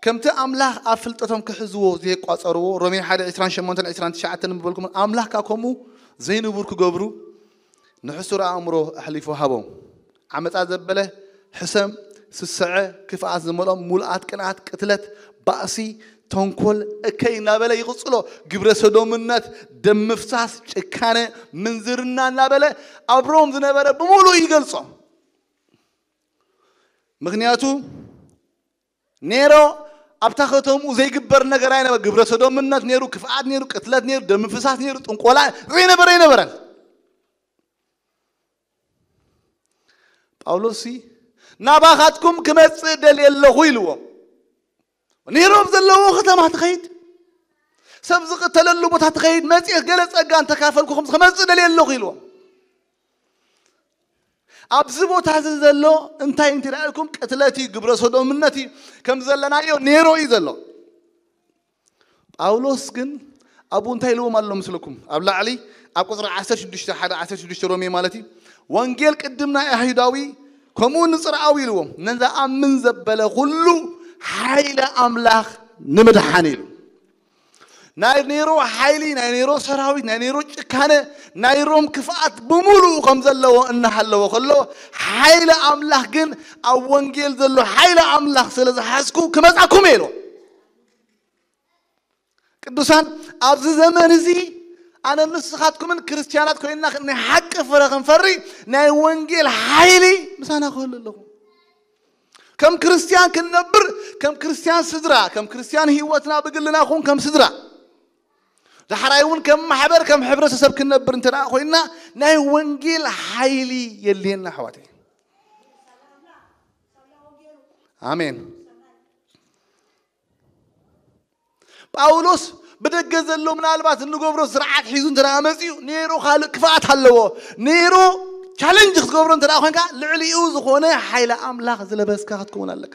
ከምቲ ኣምላኽ ኣብ ፍልጠቶም ክሕዝዎ ዘየቋጸርዎ፣ ሮሜ ሓደ ዕስራን ሸሞንተን ዕስራን ትሽዓተን ንብበልኩም። ኣምላኽ ከኣ ከምኡ ዘይንቡር ክገብሩ ንሕሱር ኣእምሮ ኣሕሊፉ ሃቦም። ዓመጻ ዘበለ፣ ሕሰም፣ ስስዐ፣ ክፍኣት ዝመልኦም፣ ሙሉኣት ቅንኣት፣ ቅትለት፣ ባእሲ፣ ተንኮል፣ እከይ እናበለ ይቕጽሎ። ግብረ ሰዶምነት፣ ደም ምፍሳስ፣ ጭካነ፣ ምንዝርና እናበለ ኣብ ሮም ዝነበረ ብምሉእ ይገልጾ። ምኽንያቱ ኔሮ ኣብታ ከተምኡ ዘይግበር ነገር ኣይነበረ። ግብረ ሰዶምነት ነይሩ፣ ክፍኣት ነይሩ፣ ቅትለት ነይሩ፣ ደም ምፍሳስ ነይሩ፣ ጥንቆላ ዘይነበረ ኣይነበረን። ጳውሎስ ሲ ናባኻትኩም ክመጽእ ደልየ ኣለኹ ኢልዎም። ኔሮ ኣብ ዘለዎ ከተማ ትኸይድ፣ ሰብ ዝቕተለሉ ቦታ ትኸይድ፣ መጽኤ ገለ ጸጋ እንተካፈልኩኹም ክመጽእ ደልየ ኣለኹ ኢልዎም። ኣብዚ ቦታ እዚ ዘሎ እንታይ እንተ ኢልኩም ቅትለት እዩ፣ ግብረ ሰዶምነት እዩ፣ ከም ዘለናዮ ኔሮ እዩ ዘሎ። ጳውሎስ ግን ኣብኡ እንታይ ኢልዎም ኣሎ ምስልኩም? ኣብ ላዕሊ ኣብ ቁፅሪ ዓሰርተ ሽዱሽተ ሓደ ዓሰርተ ሽዱሽተ ሮሜ ማለት እዩ። ወንጌል ቅድም ናይ ኣይሁዳዊ ከምኡ ንፅርኣዊ ኢልዎም፣ ነዝኣምን ዘበለ ኩሉ ሓይለ ኣምላኽ ንምድሓን ኢሉ። ናይ ኔሮ ሓይሊ፣ ናይ ኔሮ ሰራዊት፣ ናይ ኔሮ ጭካነ፣ ናይ ሮም ክፍኣት ብምሉኡ ከም ዘለዎ እናሃለዎ ከሎ፣ ሓይለ ኣምላኽ ግን ኣብ ወንጌል ዘሎ ሓይለ ኣምላኽ ስለ ዝሓዝኩ ክመጻኩም እየ ኢሉ። ቅዱሳን፣ ኣብዚ ዘመን እዚ ኣነ ንስኻትኩምን ክርስትያናት ኮይንና ናይ ሓቂ ፍረ ክንፈሪ ናይ ወንጌል ሓይሊ ምሳና ክህሉ ኣለኹ። ከም ክርስትያን ክንነብር፣ ከም ክርስትያን ስድራ፣ ከም ክርስትያን ህይወትና ብግልና ኹን ከም ስድራ፣ ዳሕራይ እውን ከም ማሕበር፣ ከም ሕብረተሰብ ክንነብር እንተ ደኣ ኮይንና ናይ ወንጌል ሓይሊ የድልየና ኣሕዋተይ። ኣሜን። ጳውሎስ ብደገ ዘሎ ምናልባት እንገብሮ ስርዓት ሒዙ እንተ ደኣ መጺኡ ኔሮ ካልእ ክፍኣት ኣለዎ። ኔሮ ቻለንጅ ክትገብሮ እንተ ደኣ ኮንካ ልዕሊኡ ዝኾነ ሓይሊ ኣምላኽ ዝለበስካ ክትከውን ኣለካ።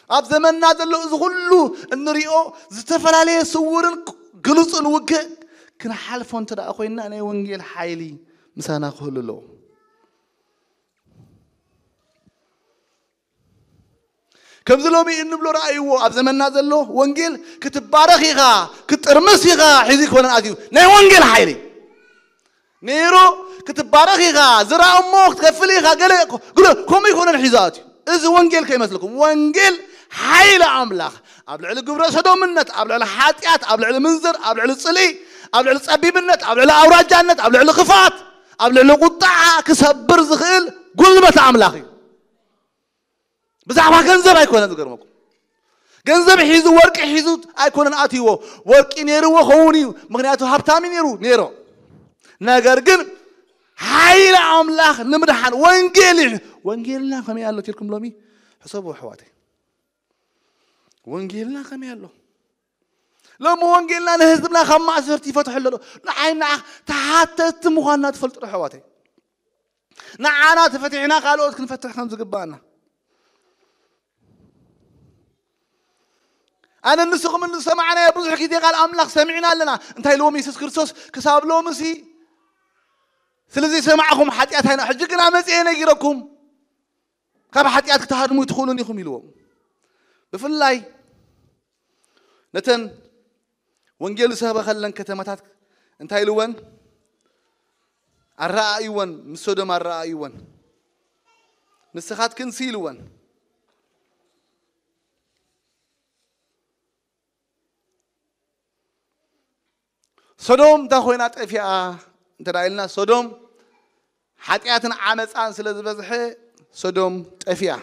ኣብ ዘመንና ዘሎ እዚ ኩሉ እንሪኦ ዝተፈላለየ ስውርን ግሉጽን ውግእ ክንሓልፎ እንተ ደኣ ኮይንና ናይ ወንጌል ሓይሊ ምሳና ክህሉ ኣለዎ። ከምዚ ሎሚ እንብሎ ረኣይዎ ኣብ ዘመንና ዘሎ ወንጌል ክትባረኽ ኢኻ፣ ክትጥርምስ ኢኻ ሒዙ ይኮነን ኣትዩ ናይ ወንጌል ሓይሊ። ኔሮ ክትባረኽ ኢኻ፣ ዝራ እሞ ክትከፍል ኢኻ፣ ገለ እኮ፣ ግለ፣ ከምኡ ይኮነን ሒዙ ኣትዩ። እዚ ወንጌል ከይመስልኩም፣ ወንጌል ሓይሊ ኣምላኽ ኣብ ልዕሊ ግብረ ሰዶምነት፣ ኣብ ልዕሊ ሓጢኣት፣ ኣብ ልዕሊ ምንዝር፣ ኣብ ልዕሊ ጽልኢ፣ ኣብ ልዕሊ ጸቢብነት፣ ኣብ ልዕሊ ኣውራጃነት፣ ኣብ ልዕሊ ክፍኣት፣ ኣብ ልዕሊ ቁጣዓ ክሰብር ዝኽእል ጉልበት ኣምላኽ እዩ። ብዛዕባ ገንዘብ ኣይኮነን ዝገርመኩም። ገንዘብ ሒዙ፣ ወርቂ ሒዙ ኣይኮነን ኣትይዎ። ወርቂ ነይርዎ ኸውን እዩ፣ ምኽንያቱ ሃብታሚ ነይሩ፣ ነይሮ። ነገር ግን ሓይሊ ኣምላኽ ንምድሓን ወንጌል እዩ። ወንጌልና ከመይ ኣሎ ትልኩም ሎሚ? ሕሰቡ ኣሕዋተይ። ወንጌልና ከመይ ኣሎ? ሎሚ ወንጌልና ንህዝብና ካብ ማእሰርቲ ይፈትሖ ኣሎ ዶ? ንዓይ ንዓ ተሓተትቲ ምዃንና ትፈልጡ ዶ ኣሕዋተይ? ንዓና ተፈቲሕና ካልኦት ክንፈትሕ ከም ዝግባኣና። ኣነ ንስኹም እንዝሰማዕናዮ ብዙሕ ግዜ ቃል ኣምላኽ ሰሚዕና ኣለና። እንታይ ኢልዎም የሱስ ክርስቶስ? ክሳብ ሎምሲ ስለ ዘይሰማዕኹም ሓጢኣት ኣይና፣ ሕጂ ግና መጺኤ ነጊረኩም፣ ካብ ሓጢኣት ክትሃድሙ ትኽእሉን ኢኹም ኢልዎም። ብፍላይ ነተን ወንጌል ዝሰበኸለን ከተማታት እንታይ ኢልወን? ኣረኣእይወን፣ ምስ ሶዶም ኣረኣእይወን። ንስኻትክንሲ ኢልወን። ሶዶም እንታይ ኮይና ጠፊኣ እንተ ደኣ ኢልና፣ ሶዶም ሓጢኣትን ዓመፃን ስለ ዝበዝሐ ሶዶም ጠፊኣ።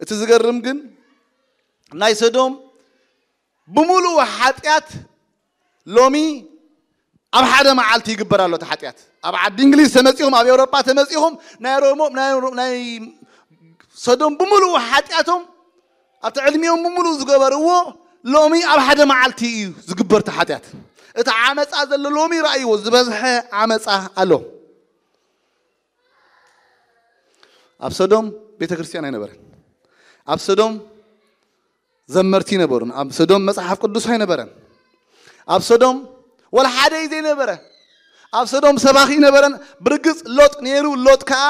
እቲ ዝገርም ግን ናይ ሶዶም ብምሉኡ ሓጢኣት ሎሚ ኣብ ሓደ መዓልቲ ይግበር ኣሎ። እቲ ሓጢኣት ኣብ ዓዲ እንግሊዝ ተመፂኹም፣ ኣብ ኤውሮጳ ተመፂኹም፣ ናይ ሮሞ ናይ ሮ- ናይ ሶዶም ብምሉኡ ሓጢኣቶም ኣብቲ ዕድሚኦም ብምሉኡ ዝገበርዎ ሎሚ ኣብ ሓደ መዓልቲ እዩ ዝግበር እቲ ሓጢኣት። እቲ ዓመፃ ዘሎ ሎሚ ራእይዎ ዝበዝሐ ዓመፃ ኣሎ። ኣብ ሶዶም ቤተ ክርስቲያን ኣይነበረን። ኣብ ሶዶም ዘመርቲ ነበሩን። ኣብ ሶዶም መጽሓፍ ቅዱስ ኣይነበረን። ኣብ ሶዶም ወላ ሓደ እዩ ዘይነበረ። ኣብ ሶዶም ሰባኺ ነበረን። ብርግጽ ሎጥ ነይሩ። ሎጥ ከዓ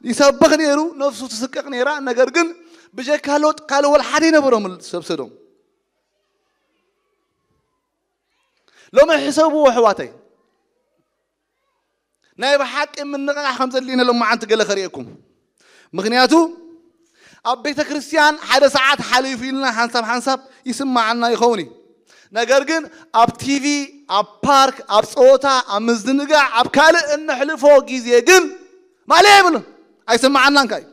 ይሰብኽ ነይሩ። ነፍሱ ትስቀቕ ነይራ። ነገር ግን ብጀካ ሎጥ ካልእ ወላ ሓደ ኣይነበሮም ሰብ ሶዶም። ሎሚ ሕሰብዎ ኣሕዋተይ። ናይ ብሓቂ ምንቕቓሕ ከም ዘድልየና ሎማዓንቲ ገለ ከርእየኩም። ምኽንያቱ ኣብ ቤተ ክርስቲያን ሓደ ሰዓት ሓሊፉ ኢልና ሓንሳብ ሓንሳብ ይስማዓና ይኸውን እዩ። ነገር ግን ኣብ ቲቪ፣ ኣብ ፓርክ፣ ኣብ ጸወታ፣ ኣብ ምዝንጋዕ፣ ኣብ ካልእ እነሕልፎ ግዜ ግን ማለያ የብሉን። ኣይስማዓናን ከኣ እዩ።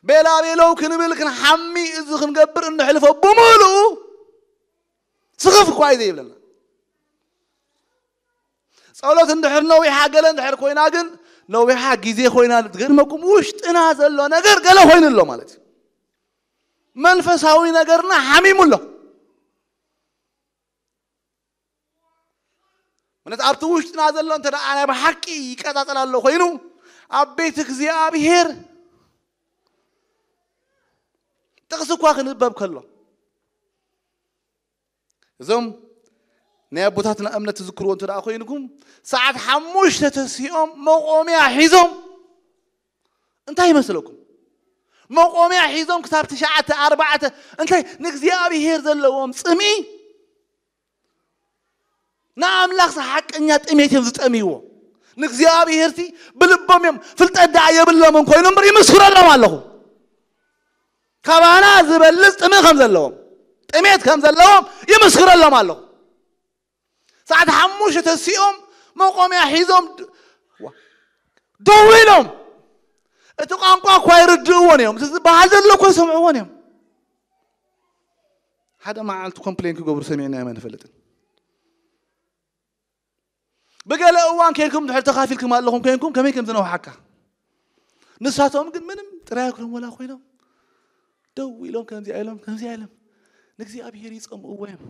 ቤላ ቤለው ክንብል ክንሓሚ እዚ ክንገብር እነሕልፎ ብምሉኡ ስኽፍ እኳ እዩ ዘይብለና። ጸሎት እንድሕር ነዊሓ ገለ እንድሕር ኮይና ግን ነዊሓ ግዜ ኮይና ዝገርመኩም ውሽጥና ዘሎ ነገር ገለ ኮይኑ ኣሎ ማለት እዩ። መንፈሳዊ ነገርና ሓሚሙ ኣሎ። ማለት ኣብቲ ውሽጥና ዘሎ እንተ ደኣ ናይ ብሓቂ ይቀጻጸል ኣሎ ኮይኑ ኣብ ቤት እግዚኣብሔር ጥቕሲ እኳ ክንበብ ከሎ እዞም ናይ ኣቦታትና እምነት ትዝክርዎ እንተ ደኣ ኮይንኩም ሰዓት ሓሙሽተ ተሲኦም መቆምያ ሒዞም እንታይ ይመስለኩም? መቆምያ ሒዞም ክሳብ ትሽዓተ ኣርባዕተ እንታይ ንእግዚኣብሔር ዘለዎም ጽምኢ ንኣምላኽ ሓቀኛ ጥሜት እዮም ዝጠምይዎ። ንእግዚኣብሔርሲ ብልቦም እዮም ፍልጠት ደኣ የብሎምን ኮይኖም እምበር ይምስክረሎም ኣለኹ። ካባና ዝበልጽ ጥምእ ከም ዘለዎም ጥሜት ከም ዘለዎም ይምስክረሎም ኣለኹ። ሰዓት ሓሙሽተ ተሲኦም መቆምያ ሒዞም ድ- ዋ- ደው ኢሎም እቲ ቋንቋ እኳ ይርድእዎን እዮም። እቲ ዝበሃል ዘሎ እኮ ይሰምዕዎን እዮም። ሓደ መዓልቲ ኮምፕሌን ክገብሩ ሰሚዕና ኢና ንፈልጥን። ብገለ እዋን ኬንኩም ድሕር ተኻፊልኩም ኣለኹም ኬንኩም ከመይ ከም ዝነውሓካ ንሳቶም ግን ምንም ጥራይ ኣይኮኑም ወላ ኮይኖም ደው ኢሎም ከምዚኣ ኢሎም ከምዚኣ ኢሎም ንእግዚኣብሔር ይጸምእዎ እዮም።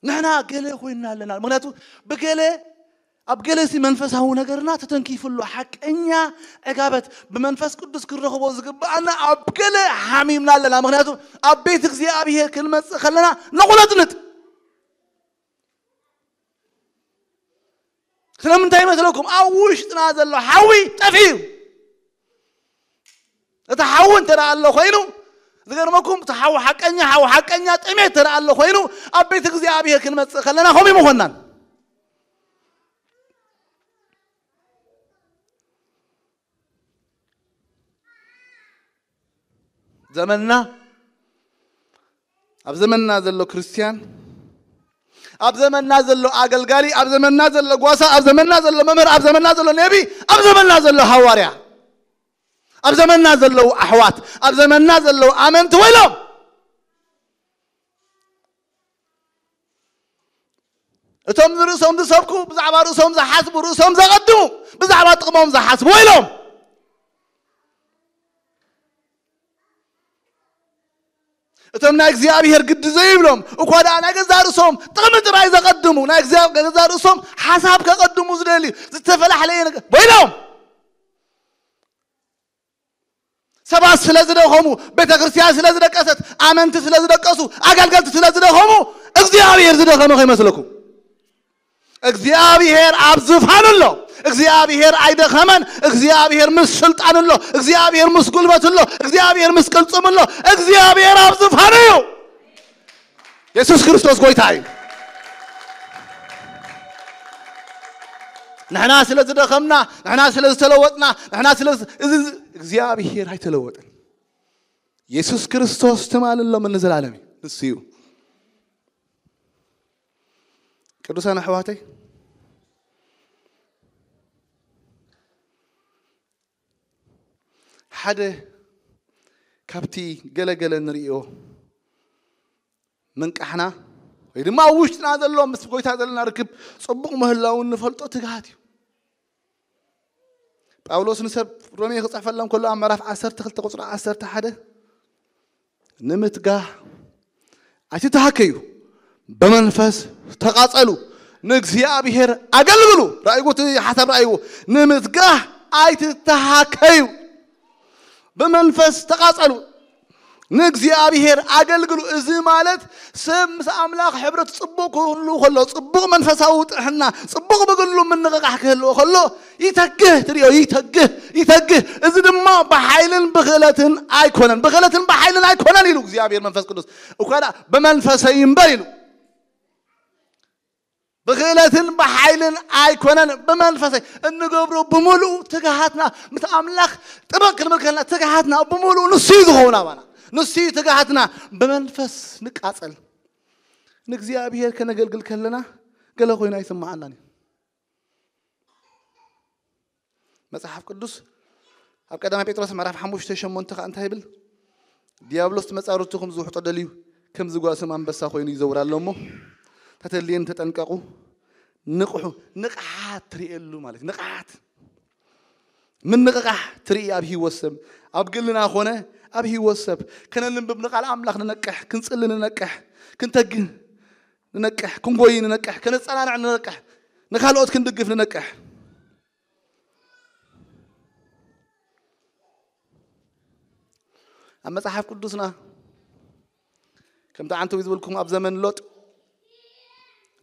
ንሕና ገለ ኮይንና ኣለና። ምክንያቱ ብገለ ኣብ ገለ ሲ መንፈሳዊ ነገርና ተተንኪፉ ኣሎ። ሓቀኛ ዕጋበት ብመንፈስ ቅዱስ ክንረኽቦ ዝግብኣና ኣብ ገለ ሓሚምና ኣለና። ምክንያቱ ኣብ ቤት እግዚኣብሔር ክንመጽእ ከለና ነቑነጥንጥ። ስለምንታይ ይመስለኩም? ኣብ ውሽጥና ዘሎ ሓዊ ጠፊኡ እዩ። እቲ ሓዊ እንተ ደኣ ኣሎ ኮይኑ ዝገርመኩም እቲ ሓዊ ሓቀኛ ሓዊ ሓቀኛ ጥሜት እንተ ደኣ ኣሎ ኮይኑ ኣብ ቤት እግዚኣብሔር ክንመጽእ ከለና ከምኡ ይምኾናን። ዘመንና ኣብ ዘመንና ዘሎ ክርስትያን ኣብ ዘመንና ዘሎ ኣገልጋሊ ኣብ ዘመንና ዘሎ ጓሳ ኣብ ዘመንና ዘሎ መምህር ኣብ ዘመንና ዘሎ ነቢ ኣብ ዘመንና ዘሎ ሃዋርያ ኣብ ዘመንና ዘለዉ ኣሕዋት ኣብ ዘመንና ዘለዉ ኣመንቲ ወይሎም። እቶም ንርእሶም ዝሰብኩ ብዛዕባ ርእሶም ዝሓስቡ ርእሶም ዘቐድሙ ብዛዕባ ጥቕሞም ዝሓስቡ ወይሎም። እቶም ናይ እግዚኣብሔር ግዲ ዘይብሎም እኳ ደኣ ናይ ገዛ ርእሶም ጥቕሚ ጥራይ ዘቐድሙ ናይ ገዛ ርእሶም ሓሳብ ከቐድሙ ዝደልዩ ዝተፈላለየ ነገር ወይሎም። ሰባት ስለ ዝደኸሙ ቤተ ክርስቲያን ስለ ዝደቀሰት ኣመንቲ ስለ ዝደቀሱ ኣገልገልቲ ስለ ዝደኸሙ እግዚኣብሔር ዝደኸመ ከይመስለኩም። እግዚኣብሔር ኣብ ዝፋኑ ኣሎ። እግዚኣብሔር ኣይደኸመን። እግዚኣብሔር ምስ ስልጣን ኣሎ። እግዚኣብሔር ምስ ጉልበት ኣሎ። እግዚኣብሔር ምስ ቅልጽም ኣሎ። እግዚኣብሔር ኣብ ዝፋኑ እዩ። የሱስ ክርስቶስ ጎይታ እዩ። ንሕና ስለ ዝደኸምና፣ ንሕና ስለ ዝተለወጥና፣ ንሕና ስለ ዝ- እዚ እግዚኣብሔር ኣይተለወጠን። የሱስ ክርስቶስ ትማልን ሎምን ንዘላለም እዩ። ንሱ እዩ። ቅዱሳን ኣሕዋተይ፣ ሓደ ካብቲ ገለገለ ንርእዮ ምንቃሕና ወይ ድማ ኣብ ውሽጥና ዘሎ ምስ ጎይታ ዘለና ርክብ ጽቡቕ ምህላውን ንፈልጦ ትግሃት እዩ። ጳውሎስ ንሰብ ሮሜ ክጽሕፈሎም ከሎ ኣብ ምዕራፍ ዓሰርተ ክልተ ቁጽሪ ዓሰርተ ሓደ፣ ንምትጋህ ኣይትተሃከዩ፣ ብመንፈስ ተቓጸሉ፣ ንእግዚኣብሔር ኣገልግሉ። ራእይዎ እቲ ሓሳብ ራእይዎ። ንምትጋህ ኣይትተሃከዩ፣ ብመንፈስ ተቓጸሉ፣ ንእግዚኣብሔር ኣገልግሉ። እዚ ማለት ሰብ ምስ ኣምላኽ ሕብረት ጽቡቕ ክህሉ ከሎ፣ ጽቡቕ መንፈሳዊ ጥዕና፣ ጽቡቕ ብግሉ ምንቕቓሕ ክህልዎ ከሎ፣ ይተግህ፣ ትርእዮ፣ ይተግህ፣ ይተግህ። እዚ ድማ ብሓይልን ብኽእለትን ኣይኮነን፣ ብኽእለትን ብሓይልን ኣይኮነን ኢሉ እግዚኣብሔር መንፈስ ቅዱስ። እኳ ደኣ ብመንፈሰይ እምበር ኢሉ። ብኽእለትን ብሓይልን ኣይኮነን፣ ብመንፈሰይ። እንገብሮ ብምሉኡ ትግሃትና ምስ ኣምላኽ ጥበቅ ክንብል ከለና ትግሃትና ብምሉኡ ንሱ እዩ ዝኸውን ኣባና። ንሱ እዩ ትግሃትና። ብመንፈስ ንቃጸል። ንእግዚኣብሔር ከነገልግል ከለና ገለ ኮይኑ ኣይስምዓናን እዩ። መጽሓፍ ቅዱስ ኣብ ቀዳማይ ጴጥሮስ ምዕራፍ ሓሙሽተ ሸሞንተ ከኣ እንታይ ይብል? ዲያብሎስ ንመጻርርትኹም ዝውሕጦ ደልዩ ከም ዝጓስም ኣንበሳ ኮይኑ ይዘውር ኣሎ እሞ፣ ተተልየን ተጠንቀቑ፣ ንቕሑ። ንቕሓት ትርእየሉ ማለት እዩ። ንቕሓት፣ ምንቕቓሕ ትርኢ ኣብ ህይወት ሰብ፣ ኣብ ግልና ኾነ ኣብ ህይወት ሰብ። ከነንብብ ንቃል ኣምላኽ ንነቅሕ፣ ክንጽሊ ንነቅሕ፣ ክንተግህ ንነቅሕ፣ ክንጎይ ንነቅሕ፣ ከነጸናንዕ ንነቅሕ፣ ንኻልኦት ክንድግፍ ንነቅሕ። ኣብ መጽሓፍ ቅዱስና ከምቲ ዓንተዊ ዝበልኩም ኣብ ዘመን ሎጥ፣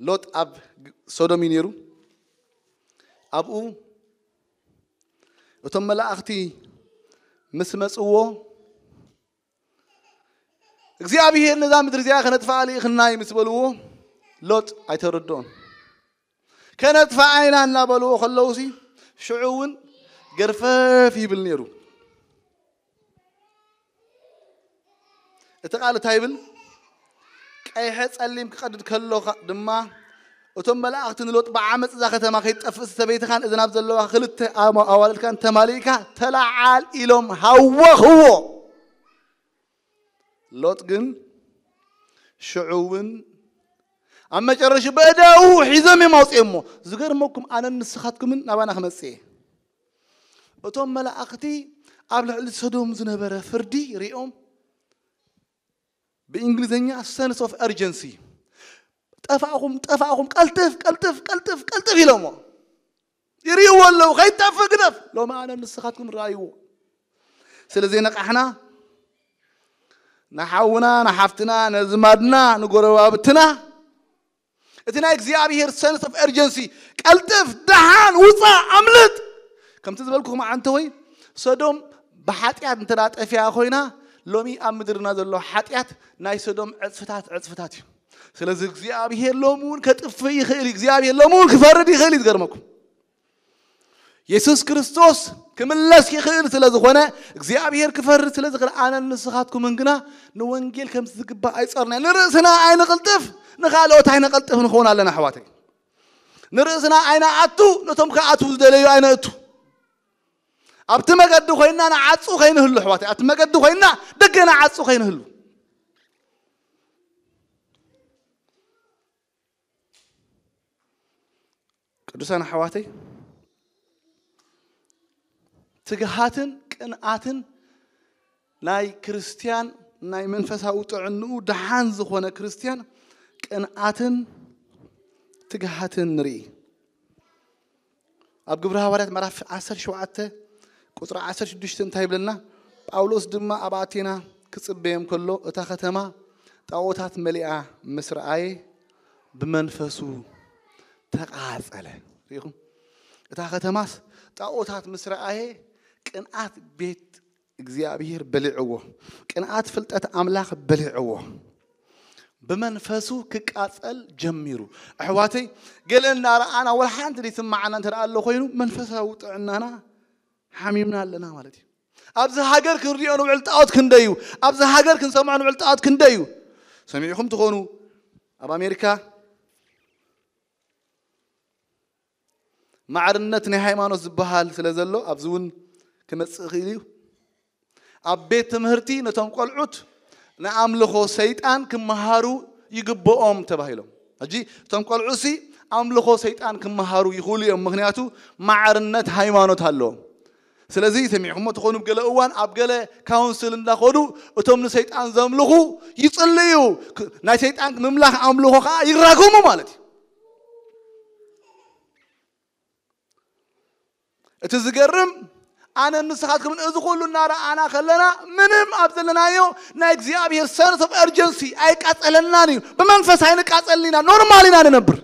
ሎጥ ኣብ ሶዶም እዩ ነይሩ። ኣብኡ እቶም መላእኽቲ ምስ መጽዎ እግዚኣብሔር ነዛ ምድሪ እዚኣ ከነጥፍኣ ልኢኽና እዩ ምስ በልዎ ሎጥ ኣይተረድኦን። ከነጥፍኣ ኢና እናበልዎ ከለውሲ ሽዑ እውን ገርፈፍ ይብል ነይሩ። እቲ ቃል እንታይ ይብል? ቀይሐ ጸሊም ክቐድድ ከሎ ድማ እቶም መላእኽቲ ንሎጥ ብዓመፅ እዛ ከተማ ከይትጠፍእ ሰበይትኻን እዘን ኣብ ዘለዋ ክልተ ኣሞ- ኣዋልድካን ተማሊእካ ተለዓል ኢሎም ሃወኽዎ። ሎጥ ግን ሽዑ እውን ኣብ መጨረሽ በእዳኡ ሒዞም እዮም ኣውፅኦሞ። ዝገርመኩም ኣነን ንስኻትኩምን ናባና ክመፅእ እየ። እቶም መላእኽቲ ኣብ ልዕሊ ሰዶም ዝነበረ ፍርዲ ሪኦም ብእንግሊዝኛ sense of urgency ጠፋእኹም ጠፋእኹም ቀልጥፍ ቀልጥፍ ቀልጥፍ ቀልጥፍ ኢሎሞ። ይርእይዎ ኣለዉ። ከይጠፍእ ግደፍ። ሎሚ ኣነ ንስኻትኩም ረኣይዎ። ስለ ዘይነቃሕና ንሓውና ንሓፍትና ነዝማድና ንጎረባብትና እቲ ናይ እግዚኣብሔር sense of urgency ቀልጥፍ ደሓን ውፃእ ኣምልጥ። ከምቲ ዝበልኩኹም ዓንተወይ ሰዶም ብሓጢኣት እንተ ጠፊኣ ኮይና ሎሚ ኣብ ምድርና ዘሎ ሓጢኣት ናይ ሰዶም ዕፅፍታት ዕፅፍታት እዩ። ስለዚ እግዚኣብሔር ሎሚ እውን ከጥፍእ ይኽእል እዩ። እግዚኣብሔር ሎሚ እውን ክፈርድ ይኽእል እዩ። ዝገርመኩም የሱስ ክርስቶስ ክምለስ ይኽእል ስለ ዝኾነ እግዚኣብሔር ክፈርድ ስለ ዝኽእል ኣነን ንስኻትኩምን ግና ንወንጌል ከም ዝግባእ ኣይጸርና ንርእስና ኣይንቕልጥፍ ንኻልኦት ኣይነቐልጥፍ ንኸውን ኣለና ኣሕዋተይ። ንርእስና ኣይነኣቱ ነቶም ክኣትዉ ዝደለዩ ኣይነእቱ። ኣብቲ መገዲ ኮይንና ንዓጹ ከይንህሉ ኣሕዋተይ ኣብቲ መገዲ ኮይንና ደገ ንዓጹ ከይንህሉ። ቅዱሳን ኣሕዋተይ ትግሃትን ቅንኣትን ናይ ክርስትያን ናይ መንፈሳዊ ጥዕንኡ ደሓን ዝኾነ ክርስትያን ቅንኣትን ትግሃትን ንርኢ። ኣብ ግብሪ ሃዋርያት ምዕራፍ ዓሰርተ ሸውዓተ ቁፅሪ ዓሰርተ ሽዱሽተ እንታይ ይብለና? ጳውሎስ ድማ ኣብ ኣቴና ክፅበዮም ከሎ እታ ከተማ ጣዖታት መሊኣ ምስ ረኣየ ብመንፈሱ ተቓጸለ። ርኢኹም? እታ ከተማስ ጣዖታት ምስ ረኣየ ቅንኣት ቤት እግዚኣብሔር በሊዕዎ፣ ቅንኣት ፍልጠት ኣምላኽ በሊዕዎ፣ ብመንፈሱ ክቃጸል ጀሚሩ። ኣሕዋተይ፣ ገለ እናረኣና ወላ ሓንቲ ዘይስማዓና እንተ ደኣ ኣሎ ኮይኑ መንፈሳዊ ጥዕናና ሓሚምና ኣለና ማለት እዩ። ኣብዚ ሃገር ክንሪኦ ንውዕል ጣዖት ክንደዩ፣ ኣብዚ ሃገር ክንሰምዖ ንውዕል ጣዖት ክንደዩ። ሰሚዕኹም ትኾኑ ኣብ ኣሜሪካ ማዕርነት ናይ ሃይማኖት ዝበሃል ስለ ዘሎ ኣብዚ እውን ክመጽእ ይኽእል እዩ። ኣብ ቤት ትምህርቲ ነቶም ቆልዑት ንኣምልኾ ሰይጣን ክመሃሩ ይግብኦም ተባሂሎም። ሕጂ እቶም ቆልዑ ሲ ኣምልኾ ሰይጣን ክመሃሩ ይኽእሉ እዮም፣ ምኽንያቱ ማዕርነት ሃይማኖት ኣለዎም። ስለዚ ሰሚዕኹሞ ትኾኑ፣ ገለ እዋን ኣብ ገለ ካውንስል እንዳኸዱ እቶም ንሰይጣን ዘምልኹ ይጽልዩ፣ ክ- ናይ ሰይጣን ምምላኽ ኣምልኾ ከዓ ይራገሙ ማለት እዩ። እቲ ዝገርም ኣነ ንስኻትኩምን እዚ ኩሉ እናረኣና ከለና ምንም ኣብ ዘለናዮ ናይ እግዚኣብሔር ሰንስ ኦፍ ኤርጀንሲ ኣይቃጸለናን እዩ። ብመንፈስ ኣይንቃጸልን ኢና፣ ኖርማል ኢና ንነብር።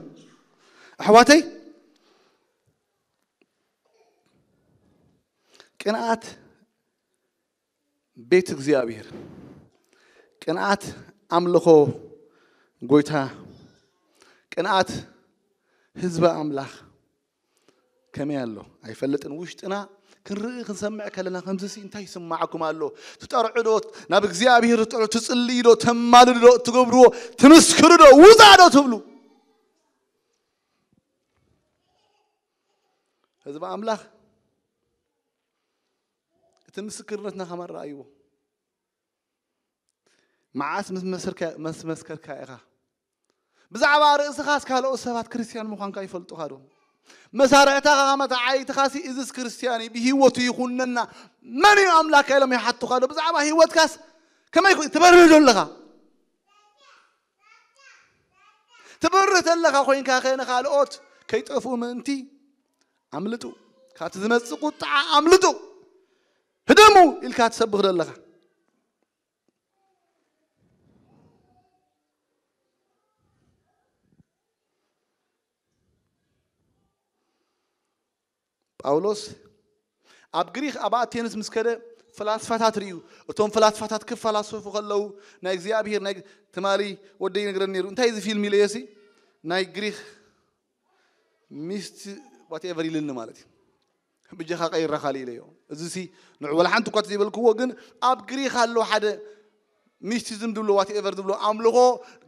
ኣሕዋተይ፣ ቅንኣት ቤት እግዚኣብሔር፣ ቅንኣት ኣምልኾ ጎይታ፣ ቅንኣት ህዝቢ ኣምላኽ ከመይ ኣሎ ኣይፈልጥን። ውሽጥና ክንርኢ ክንሰምዕ ከለና ከምዚሲ እንታይ ይስማዓኩም ኣሎ? ትጠርዑ ዶ? ናብ እግዚኣብሔር ትጠርዑ፣ ትጽልዩ ዶ? ተማልዱ ዶ? ትገብርዎ፣ ትምስክሩ ዶ? ውጻእ ዶ ትብሉ? ህዝቢ ኣምላኽ እቲ ምስክርነትና ከማን ረኣይዎ። መዓስ ምስ መስከርካ ኢኻ ብዛዕባ ርእስኻስ ካልኦት ሰባት ክርስትያን ምዃንካ ይፈልጡኻ ዶ? መሳርሕታኻ መተዓይትኻሲ እዝስ ክርስትያን እዩ፣ ብህይወቱ ይኹነና፣ መን እዩ ኣምላካ ኢሎም ይሓቱኻ ዶ? ብዛዕባ ህይወትካስ ከመይ ትበርህ ዶ ኣለኻ? ትበርህ ተለኻ ኮይንካ ኸ ንኻልኦት ከይጠፍኡ ምእንቲ ኣምልጡ፣ ካብቲ ዝመጽእ ቁጥዓ ኣምልጡ፣ ህደሙ ኢልካ ትሰብኽ ዘለኻ። ጳውሎስ ኣብ ግሪኽ ኣብ ኣቴንስ ምስ ከደ ፈላስፋታት ርእዩ። እቶም ፈላስፋታት ክፈላሰፉ ከለዉ ናይ እግዚኣብሔር ናይ ትማሊ ወደይ ይነግረኒ ነይሩ። እንታይ እዚ ፊልም ኢለዮ ሲ ናይ ግሪኽ ሚስት ዋትኤቨር ኢልኒ ማለት እዩ። ብጀኻ ቀይራ ካልእ ኢለዮ። እዚ ሲ ንዑ ወላ ሓንቲ እኳ ዘይበልክዎ፣ ግን ኣብ ግሪኽ ኣሎ ሓደ ሚስቲዝም ዝብሎ ዋትኤቨር ዝብሎ ኣምልኾ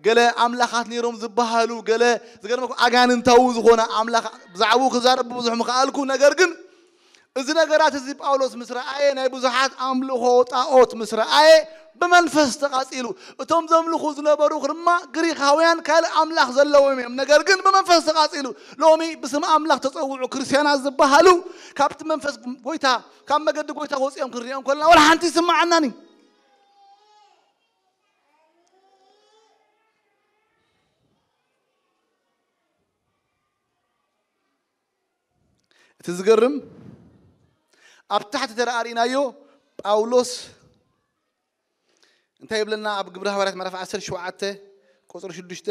ገለ ኣምላኻት ነይሮም ዝበሃሉ ገለ ዝገርመኩም ኣጋንንታዊ ዝኾነ ኣምላኽ ብዛዕባኡ ክዛረብ ብዙሕ ምኽኣልኩ። ነገር ግን እዚ ነገራት እዚ ጳውሎስ ምስ ረኣየ ናይ ብዙሓት ኣምልኾ ጣዖት ምስ ረኣየ ብመንፈስ ተቓጺሉ። እቶም ዘምልኹ ዝነበሩ ድማ ግሪኻውያን ካልእ ኣምላኽ ዘለዎም እዮም። ነገር ግን ብመንፈስ ተቓጺሉ። ሎሚ ብስም ኣምላኽ ተጸውዑ ክርስትያናት ዝበሃሉ ካብቲ መንፈስ ጎይታ ካብ መገዲ ጎይታ ወፂኦም ክንሪኦም ከለና ወላ ሓንቲ ይስማዓናን እዩ። እቲ ዝገርም ኣብ ታሕቲ ተረኣሪእናዮ ጳውሎስ እንታይ ይብለና ኣብ ግብሪ ሃዋርያት ምዕራፍ ዓሰርተ ሸውዓተ ቁፅሪ ሽዱሽተ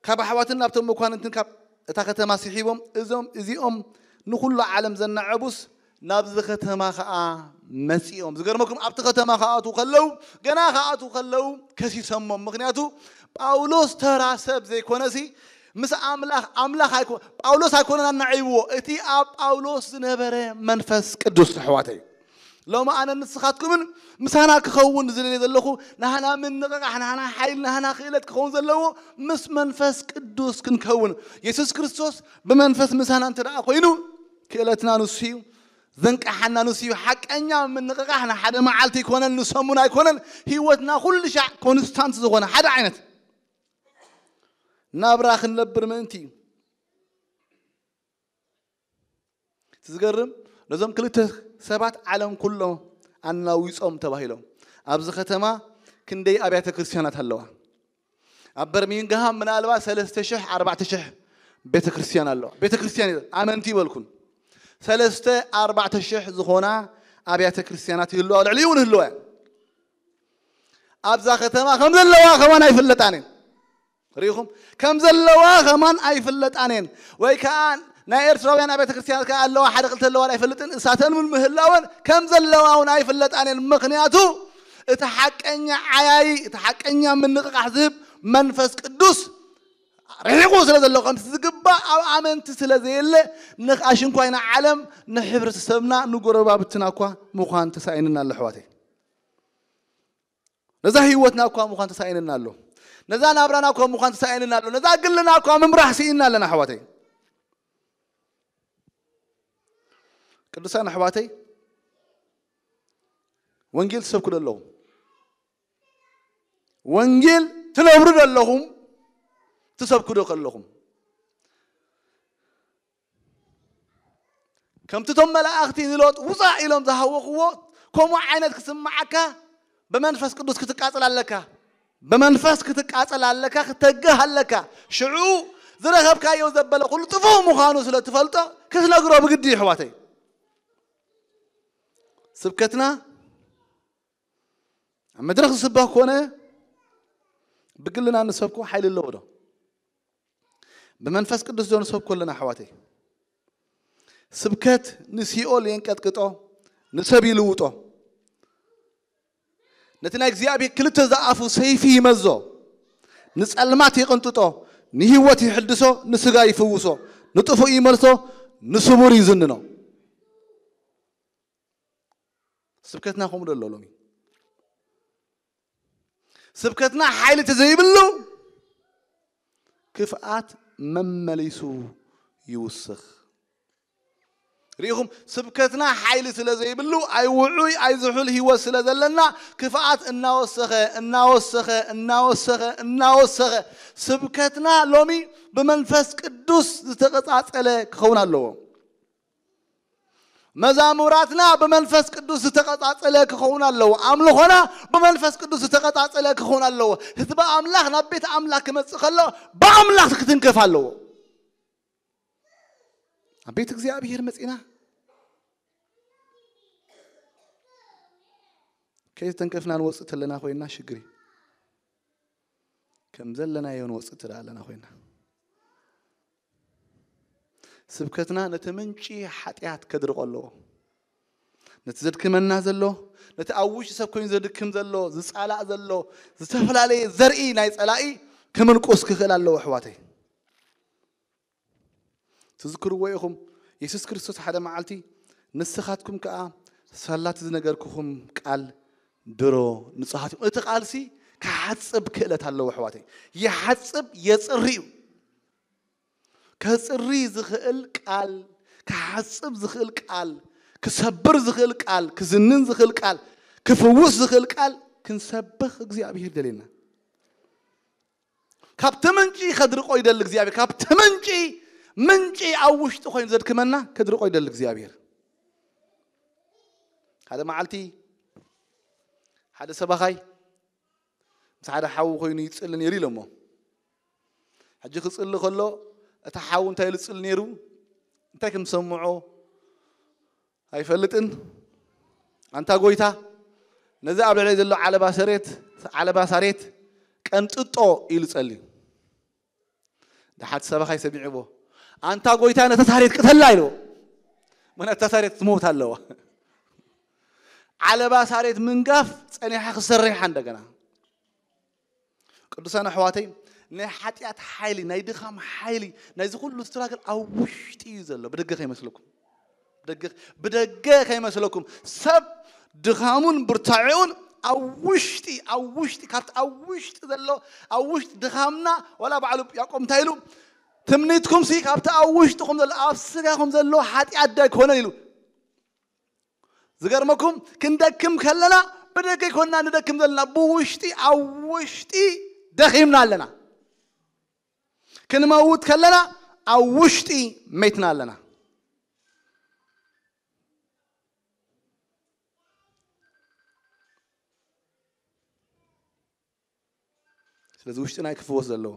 ካብ ኣሕዋትን ናብቶም መኳንንትን ካብ እታ ከተማ ስሒቦም እዞም እዚኦም ንኹሉ ዓለም ዘናዐቡስ ናብዚ ከተማ ኸዓ መፂኦም። ዝገርመኩም ኣብቲ ከተማ ክኣትዉ ከለዉ ገና ክኣትዉ ከለዉ ከሲሰሞም። ምክንያቱ ጳውሎስ ተራ ሰብ ዘይኮነሲ ምስ ኣምላኽ ኣምላኽ ኣይኮ ጳውሎስ ኣይኮነን ኣናዒብዎ፣ እቲ ኣብ ጳውሎስ ዝነበረ መንፈስ ቅዱስ ኣሕዋተይ። ሎሚ ኣነ ንስኻትኩምን ምሳና ክኸውን ዝደልየ ዘለኹ ናህና ምንቕቓሕ ናህና ሓይል ናህና ክእለት ክኸውን ዘለዎ ምስ መንፈስ ቅዱስ ክንከውን። የሱስ ክርስቶስ ብመንፈስ ምሳና እንተ ደኣ ኮይኑ ክእለትና ንሱ እዩ፣ ዘንቀሓና ንሱ እዩ። ሓቀኛ ምንቕቓሕ ንሓደ መዓልቲ ኣይኮነን ንሰሙን ኣይኮነን፣ ህይወትና ኩሉ ሻዕ ኮንስታንት ዝኾነ ሓደ ዓይነት ናብራ ክንነብር ምእንቲ እዩ። እቲ ዝገርም ነዞም ክልተ ሰባት ዓለም ኩሎ ኣናዊጾም ተባሂሎም። ኣብዚ ከተማ ክንደይ ኣብያተ ክርስቲያናት ኣለዋ? ኣብ በርሚንግሃም ምናልባት ሰለስተ ሽሕ ኣርባዕተ ሽሕ ቤተ ክርስቲያን ኣለዋ። ቤተ ክርስቲያን ይበል ኣመንቲ ይበልኩን ሰለስተ ኣርባዕተ ሽሕ ዝኾና ኣብያተ ክርስቲያናት ይህልዋ ልዕሊ እውን ይህልዋ እያ። ኣብዛ ከተማ ከም ዘለዋ ከማን ኣይፍለጣን እየን። ርኢኹም ከም ዘለዋ ከማን ኣይፍለጣን እየን። ወይ ከዓ ናይ ኤርትራውያን ኣብያተ ክርስቲያናት ከኣ ኣለዋ፣ ሓደ ክልተ ኣለዋ ኣይፈልጥን። እሳተን እውን ምህላወን ከም ዘለዋ እውን ኣይፍለጣን እየን። ምኽንያቱ እቲ ሓቀኛ ዓያዪ፣ እቲ ሓቀኛ ምንቕቓሕ ዝህብ መንፈስ ቅዱስ ርሒቑ ስለ ዘሎ፣ ከምቲ ዝግባእ ኣብ ኣመንቲ ስለ ዘየለ፣ ንኣሽንኳይ ንዓለም፣ ንሕብረተሰብና፣ ንጎረባብትና እኳ ምዃን ተሳኢንና ኣሎ ኣሕዋተይ። ነዛ ህይወትና እኳ ምዃን ተሳኢንና ኣሎ። ነዛ ናብራና እኳ ምዃን ተሳኢንና ኣሎ። ነዛ ግልና እኳ ምምራሕ ስኢንና ኣለና ኣሕዋተይ። ቅዱሳን ኣሕዋተይ፣ ወንጌል ትሰብኩ ዶ ኣለኹም? ወንጌል ትነብሩ ዶ ኣለኹም? ትሰብኩ ዶ ከለኹም? ከምቲ እቶም መላእኽቲ ንሎጥ ውፃእ ኢሎም ዝሃወኽዎ፣ ከምኡ ዓይነት ክስምዓካ ብመንፈስ ቅዱስ ክትቃጸል ኣለካ። ብመንፈስ ክትቃጸል ኣለካ፣ ክተግህ ኣለካ። ሽዑ ዝረኸብካዮ ዘበለ ኩሉ ጥፉእ ምዃኑ ስለ ትፈልጦ ክትነግሮ ብግዲ እዩ፣ ኣሕዋተይ። ስብከትና ኣብ መድረኽ ዝስበኽ ኮነ ብግልና ንሰብኮ ሓይሊ ኣለዎ ዶ? ብመንፈስ ቅዱስ ዶ ንሰብኮ ኣለና ኣሕዋተይ? ስብከት ንሲኦል የንቀጥቅጦ፣ ንሰብ ይልውጦ። ነቲ ናይ እግዚኣብሔር ክልተ ዝኣፉ ሰይፊ ይመዞ፣ ንጸልማት ይቕንጥጦ፣ ንህይወት ይሕድሶ፣ ንስጋ ይፍውሶ፣ ንጥፉእ ይመልሶ፣ ንስቡር ይዝንኖ። ስብከትና ከምኡ ዶ ኣሎ ሎሚ? ስብከትና ሓይሊ ተዘይብሉ ክፍኣት መመሊሱ ይውስኽ። ርኢኹም፣ ስብከትና ሓይሊ ስለ ዘይብሉ ኣይውዑይ ኣይዝሑል ህይወት ስለ ዘለና ክፍኣት እናወሰኸ እናወሰኸ እናወሰኸ እናወሰኸ፣ ስብከትና ሎሚ ብመንፈስ ቅዱስ ዝተቐጻጸለ ክኸውን ኣለዎ። መዛሙራትና ብመንፈስ ቅዱስ ዝተቐጻጸለ ክኸውን ኣለዎ። ኣምልኾና ብመንፈስ ቅዱስ ዝተቐጻጸለ ክኸውን ኣለዎ። ህዝቢ ኣምላኽ ናብ ቤት ኣምላኽ ክመጽእ ከሎ ብኣምላኽ ክትንከፍ ኣለዎ። ኣብ ቤት እግዚኣብሔር መጺና ከይተንከፍና ንወጽእ ተለና ኮይና ሽግሪ። ከም ዘለናዮ ንወጽእ ትዳ ኣለና ኮይና፣ ስብከትና ነቲ ምንጪ ሓጢኣት ከድርቆ ኣለዎ። ነቲ ዘድክመና ዘሎ፣ ነቲ ኣብ ውሽጢ ሰብ ኮይኑ ዘድክም ዘሎ፣ ዝጻላእ ዘሎ፣ ዝተፈላለየ ዘርኢ ናይ ጸላኢ ክምንቁስ ክኽእል ኣለዎ ኣሕዋተይ። ትዝክርዎ ኢኹም፣ የሱስ ክርስቶስ ሓደ መዓልቲ፣ "ንስኻትኩም ከኣ ሳላቲ ዝነገርኩኹም ቃል ድሮ ንጹሃት ኢኹም።" እቲ ቃልሲ ክሓጽብ ክእለት ኣለዎ ኣሕዋተይ። ይሓጽብ፣ የጽሪ እዩ። ከጽሪ ዝኽእል ቃል፣ ክሓጽብ ዝኽእል ቃል፣ ክሰብር ዝኽእል ቃል፣ ክዝንን ዝኽእል ቃል፣ ክፍውስ ዝኽእል ቃል ክንሰብኽ እግዚኣብሔር ደልየና። ካብቲ ምንጪ ከድርቆ ይደሊ እግዚኣብሔር። ካብቲ ምንጪ፣ ምንጪ ኣብ ውሽጢ ኮይኑ ዘድክመና ከድርቆ ይደሊ እግዚኣብሔር። ሓደ መዓልቲ ሓደ ሰባኻይ ምስ ሓደ ሓዉ ኮይኑ ይጽሊ ነይሩ ኢሎሞ። ሕጂ ክጽሊ ከሎ እቲ ሓዉ እንታይ ኢሉ ዝጽሊ ነይሩ? እንታይ ከም ዝሰምዖ ኣይፈልጥን። "ኣንታ ጎይታ፣ ነዚ ኣብ ልዕለይ ዘሎ ዓለባ ሰሬት፣ ዓለባ ሳሬት ቀንጥጦ" ኢሉ ጸልዩ። ደሓት ሰባኻይ ሰሚዕዎ፣ "ኣንታ ጎይታ፣ ነታ ሳሬት ቅተላ" ኢልዎ። ምኽንያቱ እታ ሳሬት ትመውት ኣለዋ። ዓለባ ሳሬት ምንጋፍ ጸኒሓ ክሰርሓ እንደገና። ቅዱሳን ኣሕዋተይ፣ ናይ ሓጢኣት ሓይሊ፣ ናይ ድኻም ሓይሊ፣ ናይዚ ኩሉ ስትራግል ኣብ ውሽጢ እዩ ዘሎ። ብደገ ከይመስለኩም። ብደገ፣ ብደገ ከይመስለኩም። ሰብ ድኻሙን ብርታዒኡን ኣብ ውሽጢ፣ ኣብ ውሽጢ፣ ካብቲ ኣብ ውሽጢ ዘሎ፣ ኣብ ውሽጢ ድኻምና፣ ዋላ በዓሉ ያዕቆብ እንታይ ኢሉ? "ትምኒትኩም ሲ ካብቲ ኣብ ውሽጥኹም ዘሎ፣ ኣብ ስጋኹም ዘሎ ሓጢኣት ዶ ኣይኮነን?" ኢሉ። ዝገርመኩም፣ ክንደክም ከለና ብደገ ኣይኮንና ንደክም ዘለና፣ ብውሽጢ፣ ኣብ ውሽጢ ደኺምና ኣለና። ክንመውት ከለና ኣብ ውሽጢ መይትና ኣለና። ስለዚ ውሽጥና እዩ ክፍወስ ዘለዎ።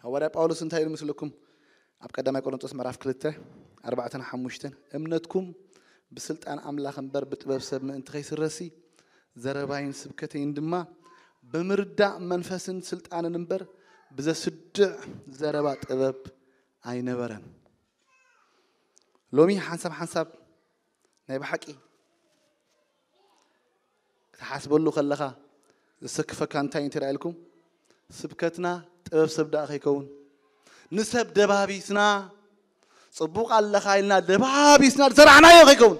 ሃዋርያ ጳውሎስ እንታይ ኢሉ ምስለኩም? ኣብ ቀዳማይ ቆሮንቶስ ምዕራፍ ክልተ፣ ኣርባዕተን ሓሙሽተን፣ "እምነትኩም ብስልጣን ኣምላኽ እምበር ብጥበብ ሰብ ምእንቲ ከይስረሲ፣ ዘረባይን ስብከተይን ድማ ብምርዳእ መንፈስን ስልጣንን እምበር ብዘስድዕ ዘረባ ጥበብ ኣይነበረን። ሎሚ ሓንሳብ ሓንሳብ ናይ ብሓቂ ክትሓስበሉ ከለኻ ዘሰክፈካ እንታይ እንተ ኢልኩም፣ ስብከትና ጥበብ ሰብ ደኣ ከይከውን፣ ንሰብ ደባቢስና፣ ጽቡቕ ኣለኻ ኢልና ደባቢስና ዝሰራሕናዮ ከይከውን።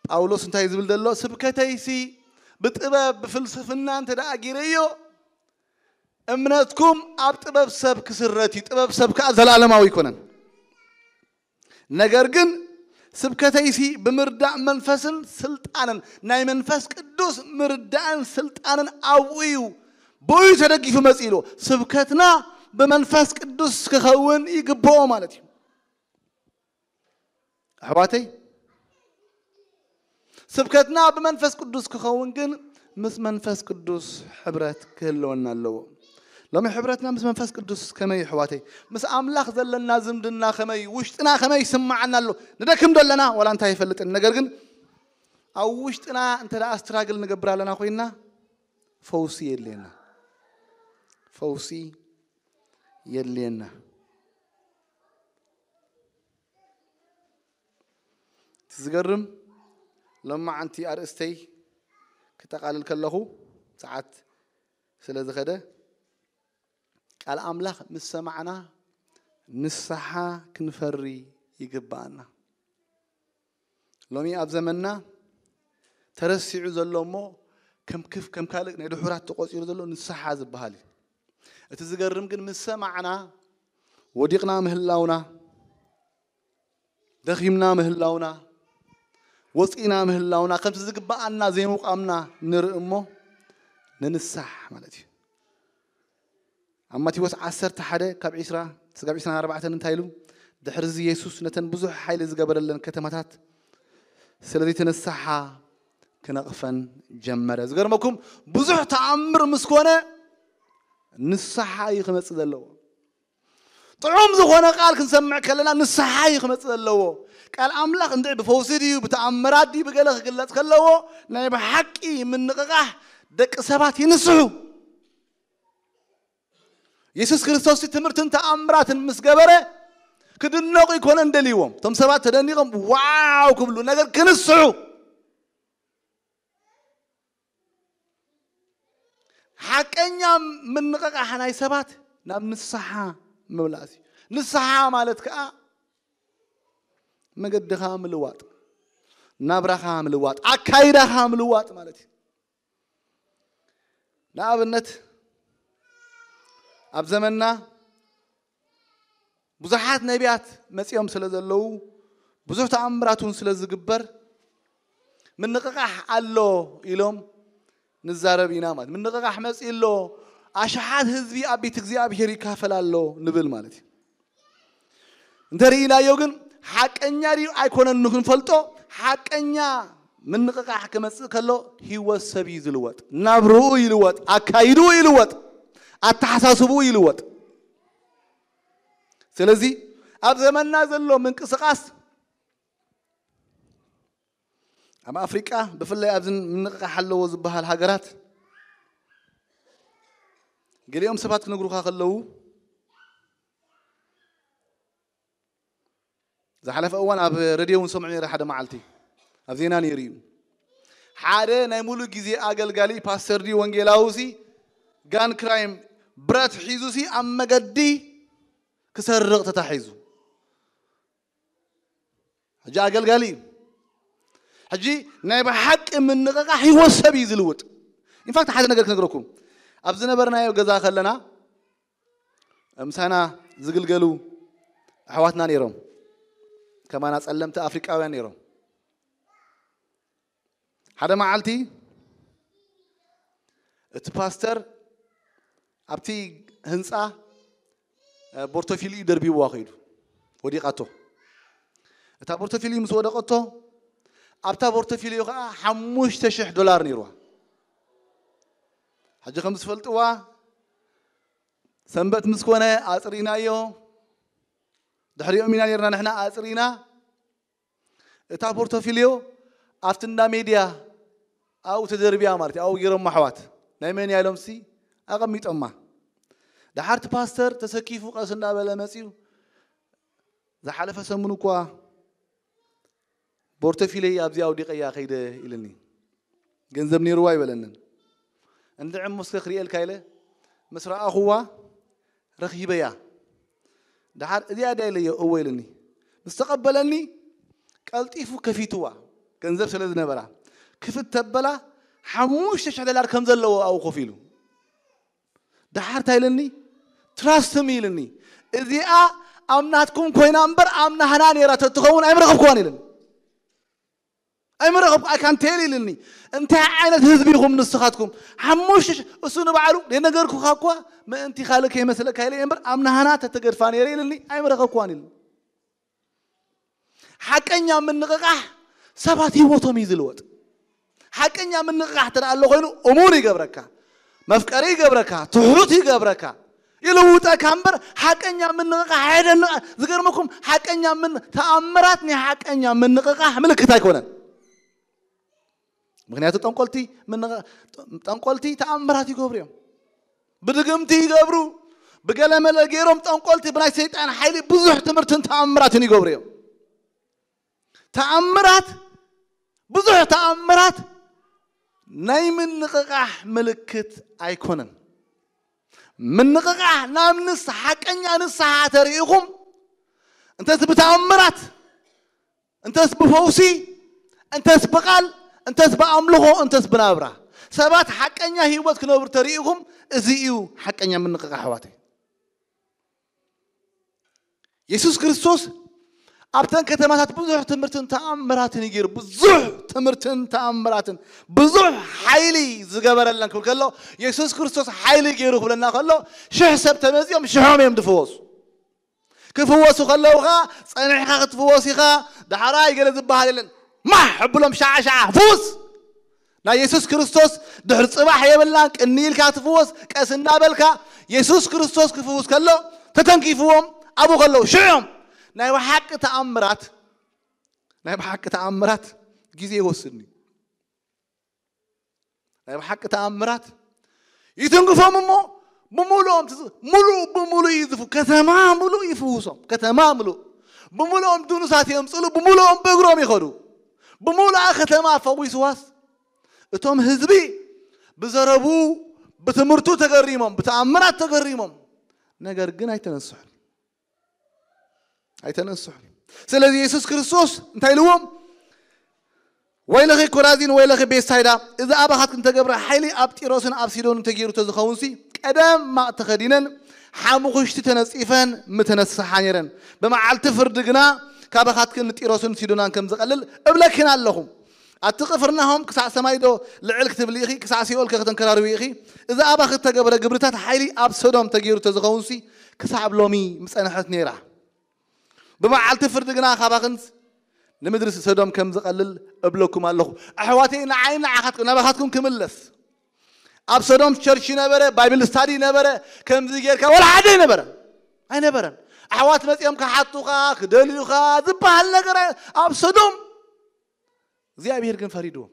ጳውሎስ እንታይ ዝብል ዘሎ? ስብከተይሲ ብጥበብ ብፍልስፍና እንተ ደኣ ጌረዮ፣ እምነትኩም ኣብ ጥበብ ሰብ ክስረት እዩ። ጥበብ ሰብ ከኣ ዘለኣለማዊ ኣይኮነን። ነገር ግን ስብከተይሲ ብምርዳእ መንፈስን ስልጣንን፣ ናይ መንፈስ ቅዱስ ምርዳእን ስልጣንን ኣብኡ እዩ፣ ብኡ እዩ ተደጊፉ መጺኡ ኢሉ። ስብከትና ብመንፈስ ቅዱስ ክኸውን ይግብኦ ማለት እዩ። ኣሕዋተይ፣ ስብከትና ብመንፈስ ቅዱስ ክኸውን ግን ምስ መንፈስ ቅዱስ ሕብረት ክህልወና ኣለዎ። ሎሚ ሕብረትና ምስ መንፈስ ቅዱስ ከመይ እዩ ኣሕዋተይ? ምስ ኣምላኽ ዘለና ዝምድና ከመይ እዩ? ውሽጥና ከመይ ይስምዓና ኣሎ? ንደክም ዶ ኣለና? ዋላ እንታይ ኣይፈልጥን። ነገር ግን ኣብ ውሽጥና እንተ ደኣ ስትራግል ንገብር ኣለና ኮይንና፣ ፈውሲ የድልየና። ፈውሲ የድልየና። እቲ ዝገርም፣ ሎማዓንቲ ኣርእስተይ ክጠቓልል ከለኹ፣ ሰዓት ስለ ዝኸደ፣ ቃል ኣምላኽ ምስ ሰማዕና ንስሓ ክንፈሪ ይግብኣና። ሎሚ ኣብ ዘመንና ተረሲዑ ዘሎ እሞ ከም ክፍ-፣ ከም ካልእ ናይ ድሑራት ተቖጺሩ ዘሎ ንስሓ ዝበሃል እዩ። እቲ ዝገርም ግን ምስ ሰማዕና ወዲቕና ምህላውና፣ ደኺምና ምህላውና፣ ወጺእና ምህላውና፣ ከምቲ ዝግብኣና ዘይምቋምና ንርኢ እሞ ንንሳሕ ማለት እዩ። ኣብ ማቴዎስ ዓሰርተ ሓደ ካብ ዒስራ ስጋብ ዒስራን ኣርባዕተን እንታይ ኢሉ? ድሕርዚ የሱስ ነተን ብዙሕ ሓይሊ ዝገበረለን ከተማታት ስለ ዘይተነሳሓ ክነቕፈን ጀመረ። ዝገርመኩም ብዙሕ ተኣምር ምስ ኮነ ንስሓ እዩ ክመጽእ ዘለዎ። ጥዑም ዝኾነ ቃል ክንሰምዕ ከለና ንስሓ እዩ ክመጽእ ዘለዎ። ቃል ኣምላኽ እንድዒ ብፈውሲ ድዩ ብተኣምራት ድዩ ብገለ ክግለጽ ከለዎ ናይ ብሓቂ ምንቕቓሕ ደቂ ሰባት ይንስሑ። የሱስ ክርስቶስ ትምህርትን ተኣምራትን ምስ ገበረ ክድነቑ ኣይኮነን ደልይዎም። እቶም ሰባት ተደኒቖም ዋው ክብሉ፣ ነገር ክንስሑ። ሓቀኛ ምንቕቓሕ ናይ ሰባት ናብ ንስሓ ምምላስ እዩ። ንስሓ ማለት ከኣ መገድኻ ምልዋጥ፣ ናብራኻ ምልዋጥ፣ ኣካይዳኻ ምልዋጥ ማለት እዩ። ንኣብነት ኣብ ዘመንና ብዙሓት ነቢያት መጺኦም ስለ ዘለዉ ብዙሕ ተኣምራት እውን ስለ ዝግበር ምንቕቓሕ ኣሎ ኢሎም ንዛረብ ኢና ማለት። ምንቕቓሕ መጺኡ ኣሎ፣ ኣሽሓት ህዝቢ ኣብ ቤት እግዚኣብሔር ይካፈል ኣሎ ንብል ማለት እዩ። እንተርኢናዮ ግን ሓቀኛ ድዩ ኣይኮነን ንክንፈልጦ ሓቀኛ ምንቕቓሕ ክመጽእ ከሎ ህይወት ሰብ እዩ ዝልወጥ፣ ናብርኡ ይልወጥ፣ ኣካይድኡ ይልወጥ፣ ኣተሓሳስብኡ ይልወጥ። ስለዚ ኣብ ዘመንና ዘሎ ምንቅስቓስ ኣብ ኣፍሪቃ ብፍላይ ኣብዚ ምንቕቓሕ ኣለዎ ዝበሃል ሃገራት ገሊኦም ሰባት ክነግሩኻ ከለዉ ዝሓለፈ እዋን ኣብ ሬድዮ እውን ሰምዑ ነይረ። ሓደ መዓልቲ ኣብ ዜና ነይሩ እዩ። ሓደ ናይ ሙሉ ግዜ ኣገልጋሊ ፓስተር ድዩ ወንጌላዊ ሲ ጋን ክራይም ብረት ሒዙ ሲ ኣብ መገዲ ክሰርቕ ተታሒዙ። ሕጂ ኣገልጋሊ እዩ። ሕጂ ናይ ብሓቂ ምንቕቓሕ ህይወት ሰብ እዩ ዝልውጥ። ኢንፋክት ሓደ ነገር ክነግረኩም፣ ኣብ ዝነበርናዮ ገዛ ከለና ምሳና ዝግልገሉ ኣሕዋትና ነይሮም፣ ከማና ጸለምቲ ኣፍሪቃውያን ነይሮም። ሓደ መዓልቲ እቲ ፓስተር ኣብቲ ህንፃ ቦርቶፊልዩ ደርቢዋ ከይዱ ወዲቓቶ። እታ ቦርቶፊልዩ ምስ ወደቐቶ ኣብታ ቦርቶፊልዩ ከዓ ሓሙሽተ ሽሕ ዶላር ነይርዋ። ሕጂ ከም ዝፈልጥዋ ሰንበት ምስ ኮነ ኣፅሪናዮ። ድሕሪኦም ኢና ነርና ንሕና ኣፅሪና። እታ ፖርቶፊልዮ ኣብቲ እንዳ ሜድያ ኣብኡ ተደርብያ ማለት እዩ። ኣብኡ ገይሮም ኣሕዋት ናይ መን እያ ኢሎምሲ ኣቐሚጦማ። ደሓርቲ ፓስተር ተሰኪፉ ቀስ እንዳበለ መፅዩ። ዝሓለፈ ሰሙን እኳ ቦርቶፊለይ ኣብዚ ኣውዲቀያ ከይደ ኢልኒ። ገንዘብ ነይርዋ ኣይበለንን። እንድዕም እስከ ክርእየልካ ኢለ ምስ ረኣኹዋ ረኺበያ። ደሓር እዚኣ ድያ ኢለዮ እወ ኢልኒ። ምስ ተቐበለኒ ቀልጢፉ ከፊትዋ። ገንዘብ ስለ ዝነበራ ክፍት ተበላ ሓሙሽተ ሽሕ ዶላር ከም ዘለዎ ኣብኡ ኮፍ ኢሉ። ደሓር እንታይ ኢልኒ? ትራስት ሚ ኢልኒ። እዚኣ ኣብ ናትኩም ኮይና እምበር ኣብ ናህና ነይራ ተትኸውን ኣይምረኸብኩዋን ኢልኒ። ኣይምረኸብኩ ኣይ ካን ቴል ኢልኒ። እንታይ ዓይነት ህዝቢ ኢኹም ንስኻትኩም? ሓሙሽተ ሽሕ እሱ ንባዕሉ ደነገርኩኻ እኳ ምእንቲ ካልእ ከይመስለካ ኢለ እምበር ኣብ ናህና ተተገድፋ ነይረ ኢልኒ። ኣይምረኸብኩዋን ኢልኒ። ሓቀኛ ምንቕቓሕ ሰባት ህይወቶም እዩ ዝልወጥ። ሓቀኛ ምንቕቓሕ እንተ ኣሎ ኮይኑ እሙን ይገብረካ፣ መፍቀሪ ይገብረካ፣ ትሑት ይገብረካ፣ ይልውጠካ እምበር ሓቀኛ ምንቕቓሕ ኣየደንቕ። ዝገርመኩም ሓቀኛ ምን ተኣምራት ናይ ሓቀኛ ምንቕቓሕ ምልክት ኣይኮነን። ምክንያቱ ጠንቆልቲ ምንቐ- ጠንቆልቲ ተኣምራት ይገብሩ እዮም። ብድግምቲ ይገብሩ፣ ብገለመለ ገይሮም ጠንቆልቲ ብናይ ሰይጣን ሓይሊ ብዙሕ ትምህርትን ተኣምራትን ይገብሩ እዮም። ተኣምራት ብዙሕ ተኣምራት ናይ ምንቕቓሕ ምልክት ኣይኮነን። ምንቕቓሕ ናብ ንስ ሓቀኛ ንስሓ ተሪኢኹም እንተስ ብተኣምራት እንተስ ብፈውሲ እንተስ ብቓል እንተስ ብኣምልኾ እንተስ ብናብራ ሰባት ሓቀኛ ህይወት ክነብሩ ተሪኢኹም። እዚ እዩ ሓቀኛ ምንቕቓሕ ኣሕዋተይ። የሱስ ክርስቶስ ኣብተን ከተማታት ብዙሕ ትምህርትን ተኣምራትን እዩ ገይሩ። ብዙሕ ትምህርትን ተኣምራትን ብዙሕ ሓይሊ ዝገበረለን ክብል ከሎ የሱስ ክርስቶስ ሓይሊ ገይሩ ክብለና ከሎ ሽሕ ሰብ ተመዚኦም ሽሖም እዮም ዝፍወሱ። ክፍወሱ ከለዉ ኸዓ ጸኒሕካ ክትፍወስ ኢኻ። ዳሕራይ ገለ ዝበሃል የለን። ማሕ ኣብሎም ሻዓ ሻዓ ፍውስ። ናይ የሱስ ክርስቶስ ድሕሪ ጽባሕ የብልናን። ቅኒ ኢልካ ትፍወስ። ቀስ እናበልካ የሱስ ክርስቶስ ክፍውስ ከሎ ተተንኪፍዎም ኣብኡ ከለዉ ሽዑ ናይ ብሓቂ ተኣምራት ናይ ብሓቂ ተኣምራት ግዜ ይወስድኒ ናይ ብሓቂ ተኣምራት ይትንግፎም እሞ ብምሉኦም ትዝ- ሙሉእ ብምሉእ እዩ ዝፍ ከተማ ሙሉእ ይፍውሶም። ከተማ ሙሉእ ብምሉኦም ድኑሳት የምፅሉ። ብምሉኦም ብእግሮም ይኸዱ። ብምሉኣ ከተማ ፈዊስዋስ እቶም ህዝቢ ብዘረቡ ብትምህርቱ ተገሪሞም ብተኣምራት ተገሪሞም ነገር ግን ኣይተነስሑን ኣይተነስሑን። ስለዚ የሱስ ክርስቶስ እንታይ ኢልዎም? ወይለኺ ኮራዚን ወይለኺ ቤትሳይዳ፣ እዚ ኣባኻትክን ተገብረ ሓይሊ ኣብ ጢሮስን ኣብ ሲዶንን ተገይሩ ተዝኸውንሲ ቀደም ማቕ ተኸዲነን ሓሙኽሽቲ ተነጺፈን ምተነስሓ ነይረን። ብመዓልቲ ፍርዲ ግና ካባኻትክን ንጢሮስን ሲዶናን ከም ዝቐልል እብለኪን ኣለኹ። ኣቲ ቅፍርናሆም ክሳዕ ሰማይ ዶ ልዕል ክትብሊ ኢኺ? ክሳዕ ሲኦል ከ ከተንከራርዊ ኢኺ? እዚ ኣባኺ እተገብረ ግብርታት ሓይሊ ኣብ ሰዶም ተገይሩ ተዝኸውንሲ ክሳብ ሎሚ ምጸንሐት ነይራ። ብመዓልቲ ፍርዲ ግና ካባኽን ንምድሪ ሰዶም ከም ዝቐልል እብለኩም ኣለኹ። ኣሕዋተይ ንዓይ ንዓኻትኩም ናባኻትኩም ክምለስ ኣብ ሰዶም ቸርች ነበረ፣ ባይብል ስታዲ ነበረ፣ ከምዚ ጌርካ ወላ ሓደ ነበረ ኣይነበረን። ኣሕዋት መጺኦም ክሓቱኻ ክደልዩኻ ዝበሃል ነገር ኣይ- ኣብ ሰዶም እግዚኣብሔር ግን ፈሪድዎም።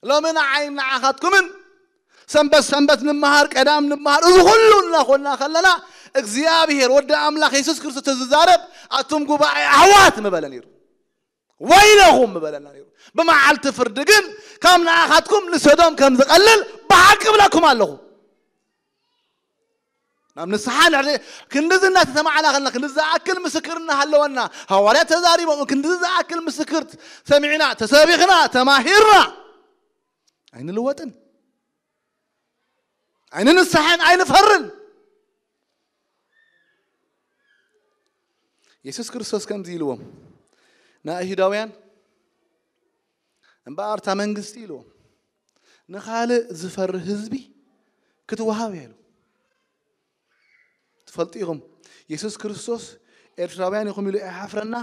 ሎሚ ንዓይን ንዓኻትኩምን ሰንበት ሰንበት ንምሃር ቀዳም ንምሃር እዚ ኩሉ እናኾንና ከለና እግዚኣብሔር ወዲ ኣምላኽ የሱስ ክርስቶስ ዝዛረብ ኣቱም ጉባኤ ኣሕዋት ምበለ ነይሩ። ወይለኹም ምበለና ነይሩ። ብመዓልቲ ፍርዲ ግን ካብ ንዓኻትኩም ንሰዶም ከም ዝቐልል ብሓቂ እብለኩም ኣለኹ። ናብ ንስሓ ንሕደ ክንድዚ እናተሰማዕና ከለና ክንድዚ ዝኣክል ምስክር እናሃለወና ሃዋርያት ተዛሪቦም ክንድዚ ዝኣክል ምስክር ሰሚዕና ተሰቢኽና ተማሂርና ኣይንልወጥን ኣይንንስሓን ኣይንፈርን። የሱስ ክርስቶስ ከምዚ ኢልዎም ንኣይሁዳውያን እምበኣር እታ መንግስቲ ኢልዎም ንኻልእ ዝፈርህ ህዝቢ ክትወሃብ እያ ኢሉ። ትፈልጡ ኢኹም የሱስ ክርስቶስ ኤርትራውያን ኢኹም ኢሉ ኣይሓፍረና።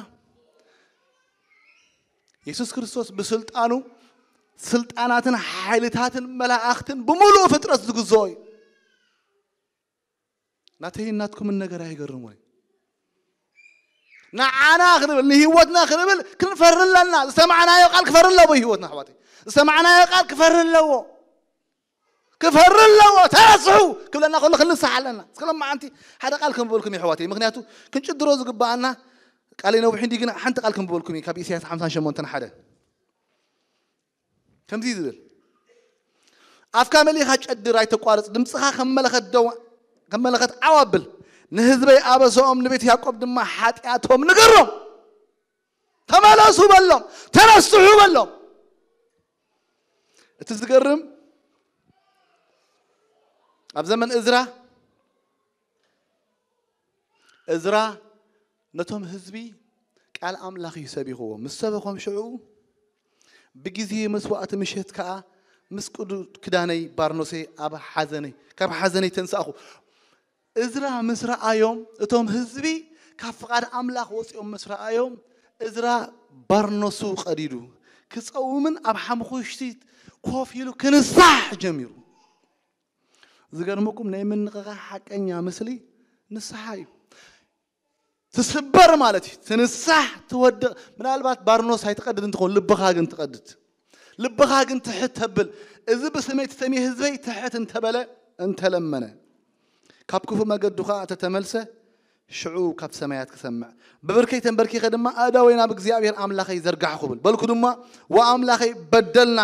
የሱስ ክርስቶስ ብስልጣኑ ስልጣናትን ሓይልታትን መላእኽትን ብምሉእ ፍጥረት ዝግዝኦ እዩ። ናተይን ናትኩምን ነገር ኣይገርሙን። ንዓና ክንብል፣ ንህይወትና ክንብል ክንፈሪ ኣለና። ዝሰማዕናዮ ቃል ክፈሪ ኣለዎ። ህይወትና ኣሕዋተይ፣ ዝሰማዕናዮ ቃል ክፈሪ ኣለዎ። ክፈሪ ኣለዎ። ተነስሑ ክብለና ከሎ ክንንሳሕ ኣለና። እስከ ሎማዓንቲ ሓደ ቃል ከም ዝበልኩም ኣሕዋተይ፣ ምክንያቱ ክንጭድሮ ዝግባኣና ቃለይ ነዊሑ እንዲ፣ ግን ሓንቲ ቃል ከም ዝበልኩም እዩ። ካብ ኢሳያስ ሓምሳን ሸሞንተን ሓደ ከምዚ ዝብል፣ ኣፍካ መሊኻ ጨድር፣ ኣይተቋርጽ፣ ድምፅኻ ከም መለኸት ደው፣ ከም መለኸት ዓው ኣብል። ንህዝበይ ኣበሰኦም፣ ንቤት ያዕቆብ ድማ ሓጢኣቶም ንገሮም። ተመለሱ በሎም፣ ተነስሑ በሎም። እቲ ዝገርም፣ ኣብ ዘመን እዝራ፣ እዝራ ነቶም ህዝቢ ቃል ኣምላኽ እዩ ሰቢኽዎ። ምስ ሰበኾም ሽዑ ብግዜ መስዋእቲ ምሸት ከኣ ምስ ቅዱድ ክዳነይ ባርኖሰይ ኣብ ሓዘነይ፣ ካብ ሓዘነይ ተንሳእኹ። እዝራ ምስ ረኣዮም፣ እቶም ህዝቢ ካብ ፍቓድ ኣምላኽ ወፂኦም ምስ ረኣዮም፣ እዝራ ባርኖሱ ቀዲዱ ክፀውምን ኣብ ሓምኹሽቲ ኮፍ ኢሉ ክንሳሕ ጀሚሩ። ዝገርመኩም፣ ናይ ምንቕቓሕ ሓቀኛ ምስሊ ንስሓ እዩ። ትስበር ማለት እዩ። ትንሳሕ፣ ትወድቕ። ምናልባት ባርኖስ ኣይትቐድድ እንትኾን፣ ልብኻ ግን ትቐድድ። ልብኻ ግን ትሕት ተብል። እዚ ብስመይ ትሰምየ ህዝበይ ትሕት እንተበለ፣ እንተለመነ፣ ካብ ክፉ መገዱ ኸዓ እንተተመልሰ፣ ሽዑ ካብ ሰማያት ክሰምዕ፣ ብብርከይ ተንበርኪኸ ድማ ኣእዳወይ ናብ እግዚኣብሔር ኣምላኸይ ዘርጋሕኹ ብል። በልኩ ድማ፣ ወኣምላኸይ፣ በደልና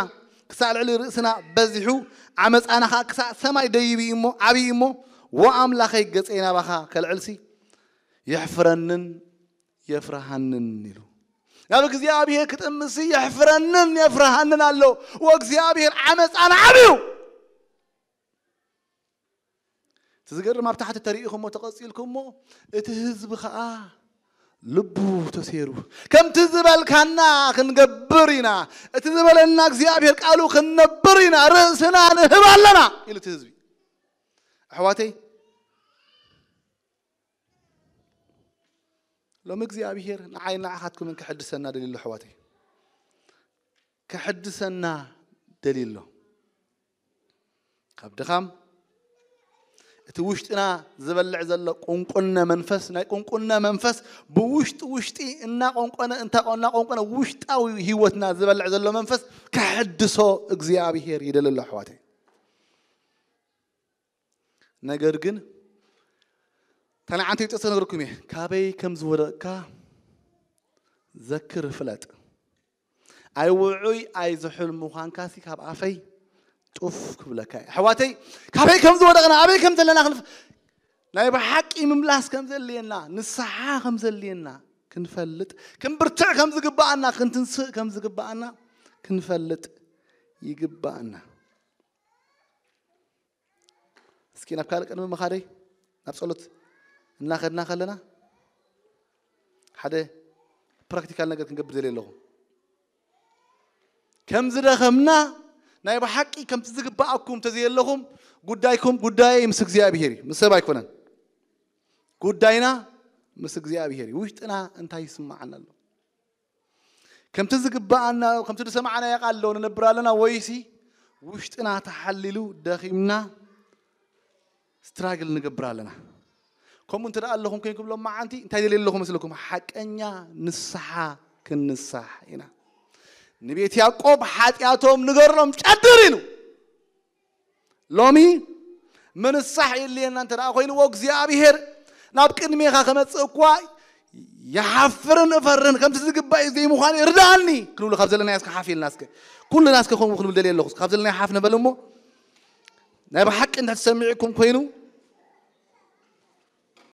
ክሳዕ ልዕሊ ርእስና በዚሑ፣ ዓመፃና ኸዓ ክሳዕ ሰማይ ደይቡ እዩ እሞ፣ ዓብዩ እሞ፣ ወኣምላኸይ፣ ገፀይ ናባኻ ከልዕልሲ የሕፍረንን የፍርሃንን ኢሉ። ናብ እግዚኣብሔር ክጥምሲ የሕፍረንን የፍርሃንን ኣሎ። ወእግዚኣብሔር፣ ዓመፃና ዓብዩ። እቲ ዝገርም፣ ኣብ ታሕቲ ተሪኢኹሞ ተቐፂልኩሞ፣ እቲ ህዝቢ ኸዓ ልቡ ተሴሩ። ከምቲ ዝበልካና ክንገብር ኢና፣ እቲ ዝበለና እግዚኣብሔር ቃሉ ክንነብር ኢና፣ ርእስና ንህብ ኣለና ኢሉ እቲ ህዝቢ። ኣሕዋተይ፣ ሎሚ እግዚኣብሔር ንዓይ ንዓኻትኩምን ክሕድሰና ደልዩ ኣሎ። ኣሕዋተይ፣ ክሕድሰና ደልዩ ኣሎ። ካብ ድኻም፣ እቲ ውሽጥና ዝበልዕ ዘሎ ቁንቁነ መንፈስ፣ ናይ ቁንቁነ መንፈስ ብውሽጢ ውሽጢ እናቆንቆነ፣ እንታ-፣ እናቆንቆነ ውሽጣዊ ህይወትና ዝበልዕ ዘሎ መንፈስ ክሕድሶ እግዚኣብሔር ይደሊ ኣሎ ኣሕዋተይ። ነገር ግን፣ ተንዓንተ ይጠቅሰ ነገርኩም እየ። ካበይ ከም ዝወደቕካ ዘክር፣ ፍለጥ። ኣይ ውዑይ ኣይ ዝሑል ምዃንካሲ ካብ ኣፈይ ጡፍ ክብለካ እየ። ኣሕዋተይ፣ ካበይ ከም ዝወደቕና፣ ኣበይ ከም ዘለና ክንፍ-፣ ናይ ብሓቂ ምምላስ ከም ዘድልየና፣ ንስሓ ከም ዘድልየና ክንፈልጥ፣ ክንብርትዕ ከም ዝግብኣና፣ ክንትንስእ ከም ዝግብኣና ክንፈልጥ ይግብኣና። እስኪ ናብ ካልእ ቅድሚ ምኻደይ፣ ናብ ጸሎት እናኸድና ከለና፣ ሓደ ፕራክቲካል ነገር ክንገብር ደልየ ኣለኹ። ከም ዝደኸምና፣ ናይ ብሓቂ ከምቲ ዝግብኣኩም እንተዘየለኹም፣ ጉዳይኩም ጉዳየይ ምስ እግዚኣብሔር እዩ፣ ምስ ሰብ ኣይኮነን። ጉዳይና ምስ እግዚኣብሔር እዩ። ውሽጥና እንታይ ይስምዓና ኣሎ? ከምቲ ዝግብኣና፣ ከምቲ ዝሰማዕናዮ ቃል ዶ ንነብር ኣለና፣ ወይሲ ውሽጥና ተሓሊሉ ደኺምና ስትራግል ንገብር ኣለና? ከምኡ እንተ ደኣ ኣለኹም ኮይንኩም ሎም መዓንቲ እንታይ ደልየ ኣለኹ መስለኩም? ሓቀኛ ንስሓ ክንንሳሕ ኢና። ንቤት ያዕቆብ ሓጢኣቶም ንገሮም ጨድር ኢሉ። ሎሚ ምንሳሕ የድልየና እንተ ደኣ ኮይንዎ፣ እግዚኣብሔር ናብ ቅድሜኻ ከመጽእ እኳ ይሓፍርን እፈርን፣ ከምቲ ዝግባእ እዩ ዘይምዃኑ ይርድኣኒ ክንብሎ ካብ ዘለናዮ እስከ ሓፍ ኢልና እስከ። ኩልና እስከ ከምኡ ክንብል ደልየ ኣለኹ። ካብ ዘለናዮ ሓፍ ንበል እሞ፣ ናይ ብሓቂ እንድሕር ተሰሚዕኩም ኮይኑ፣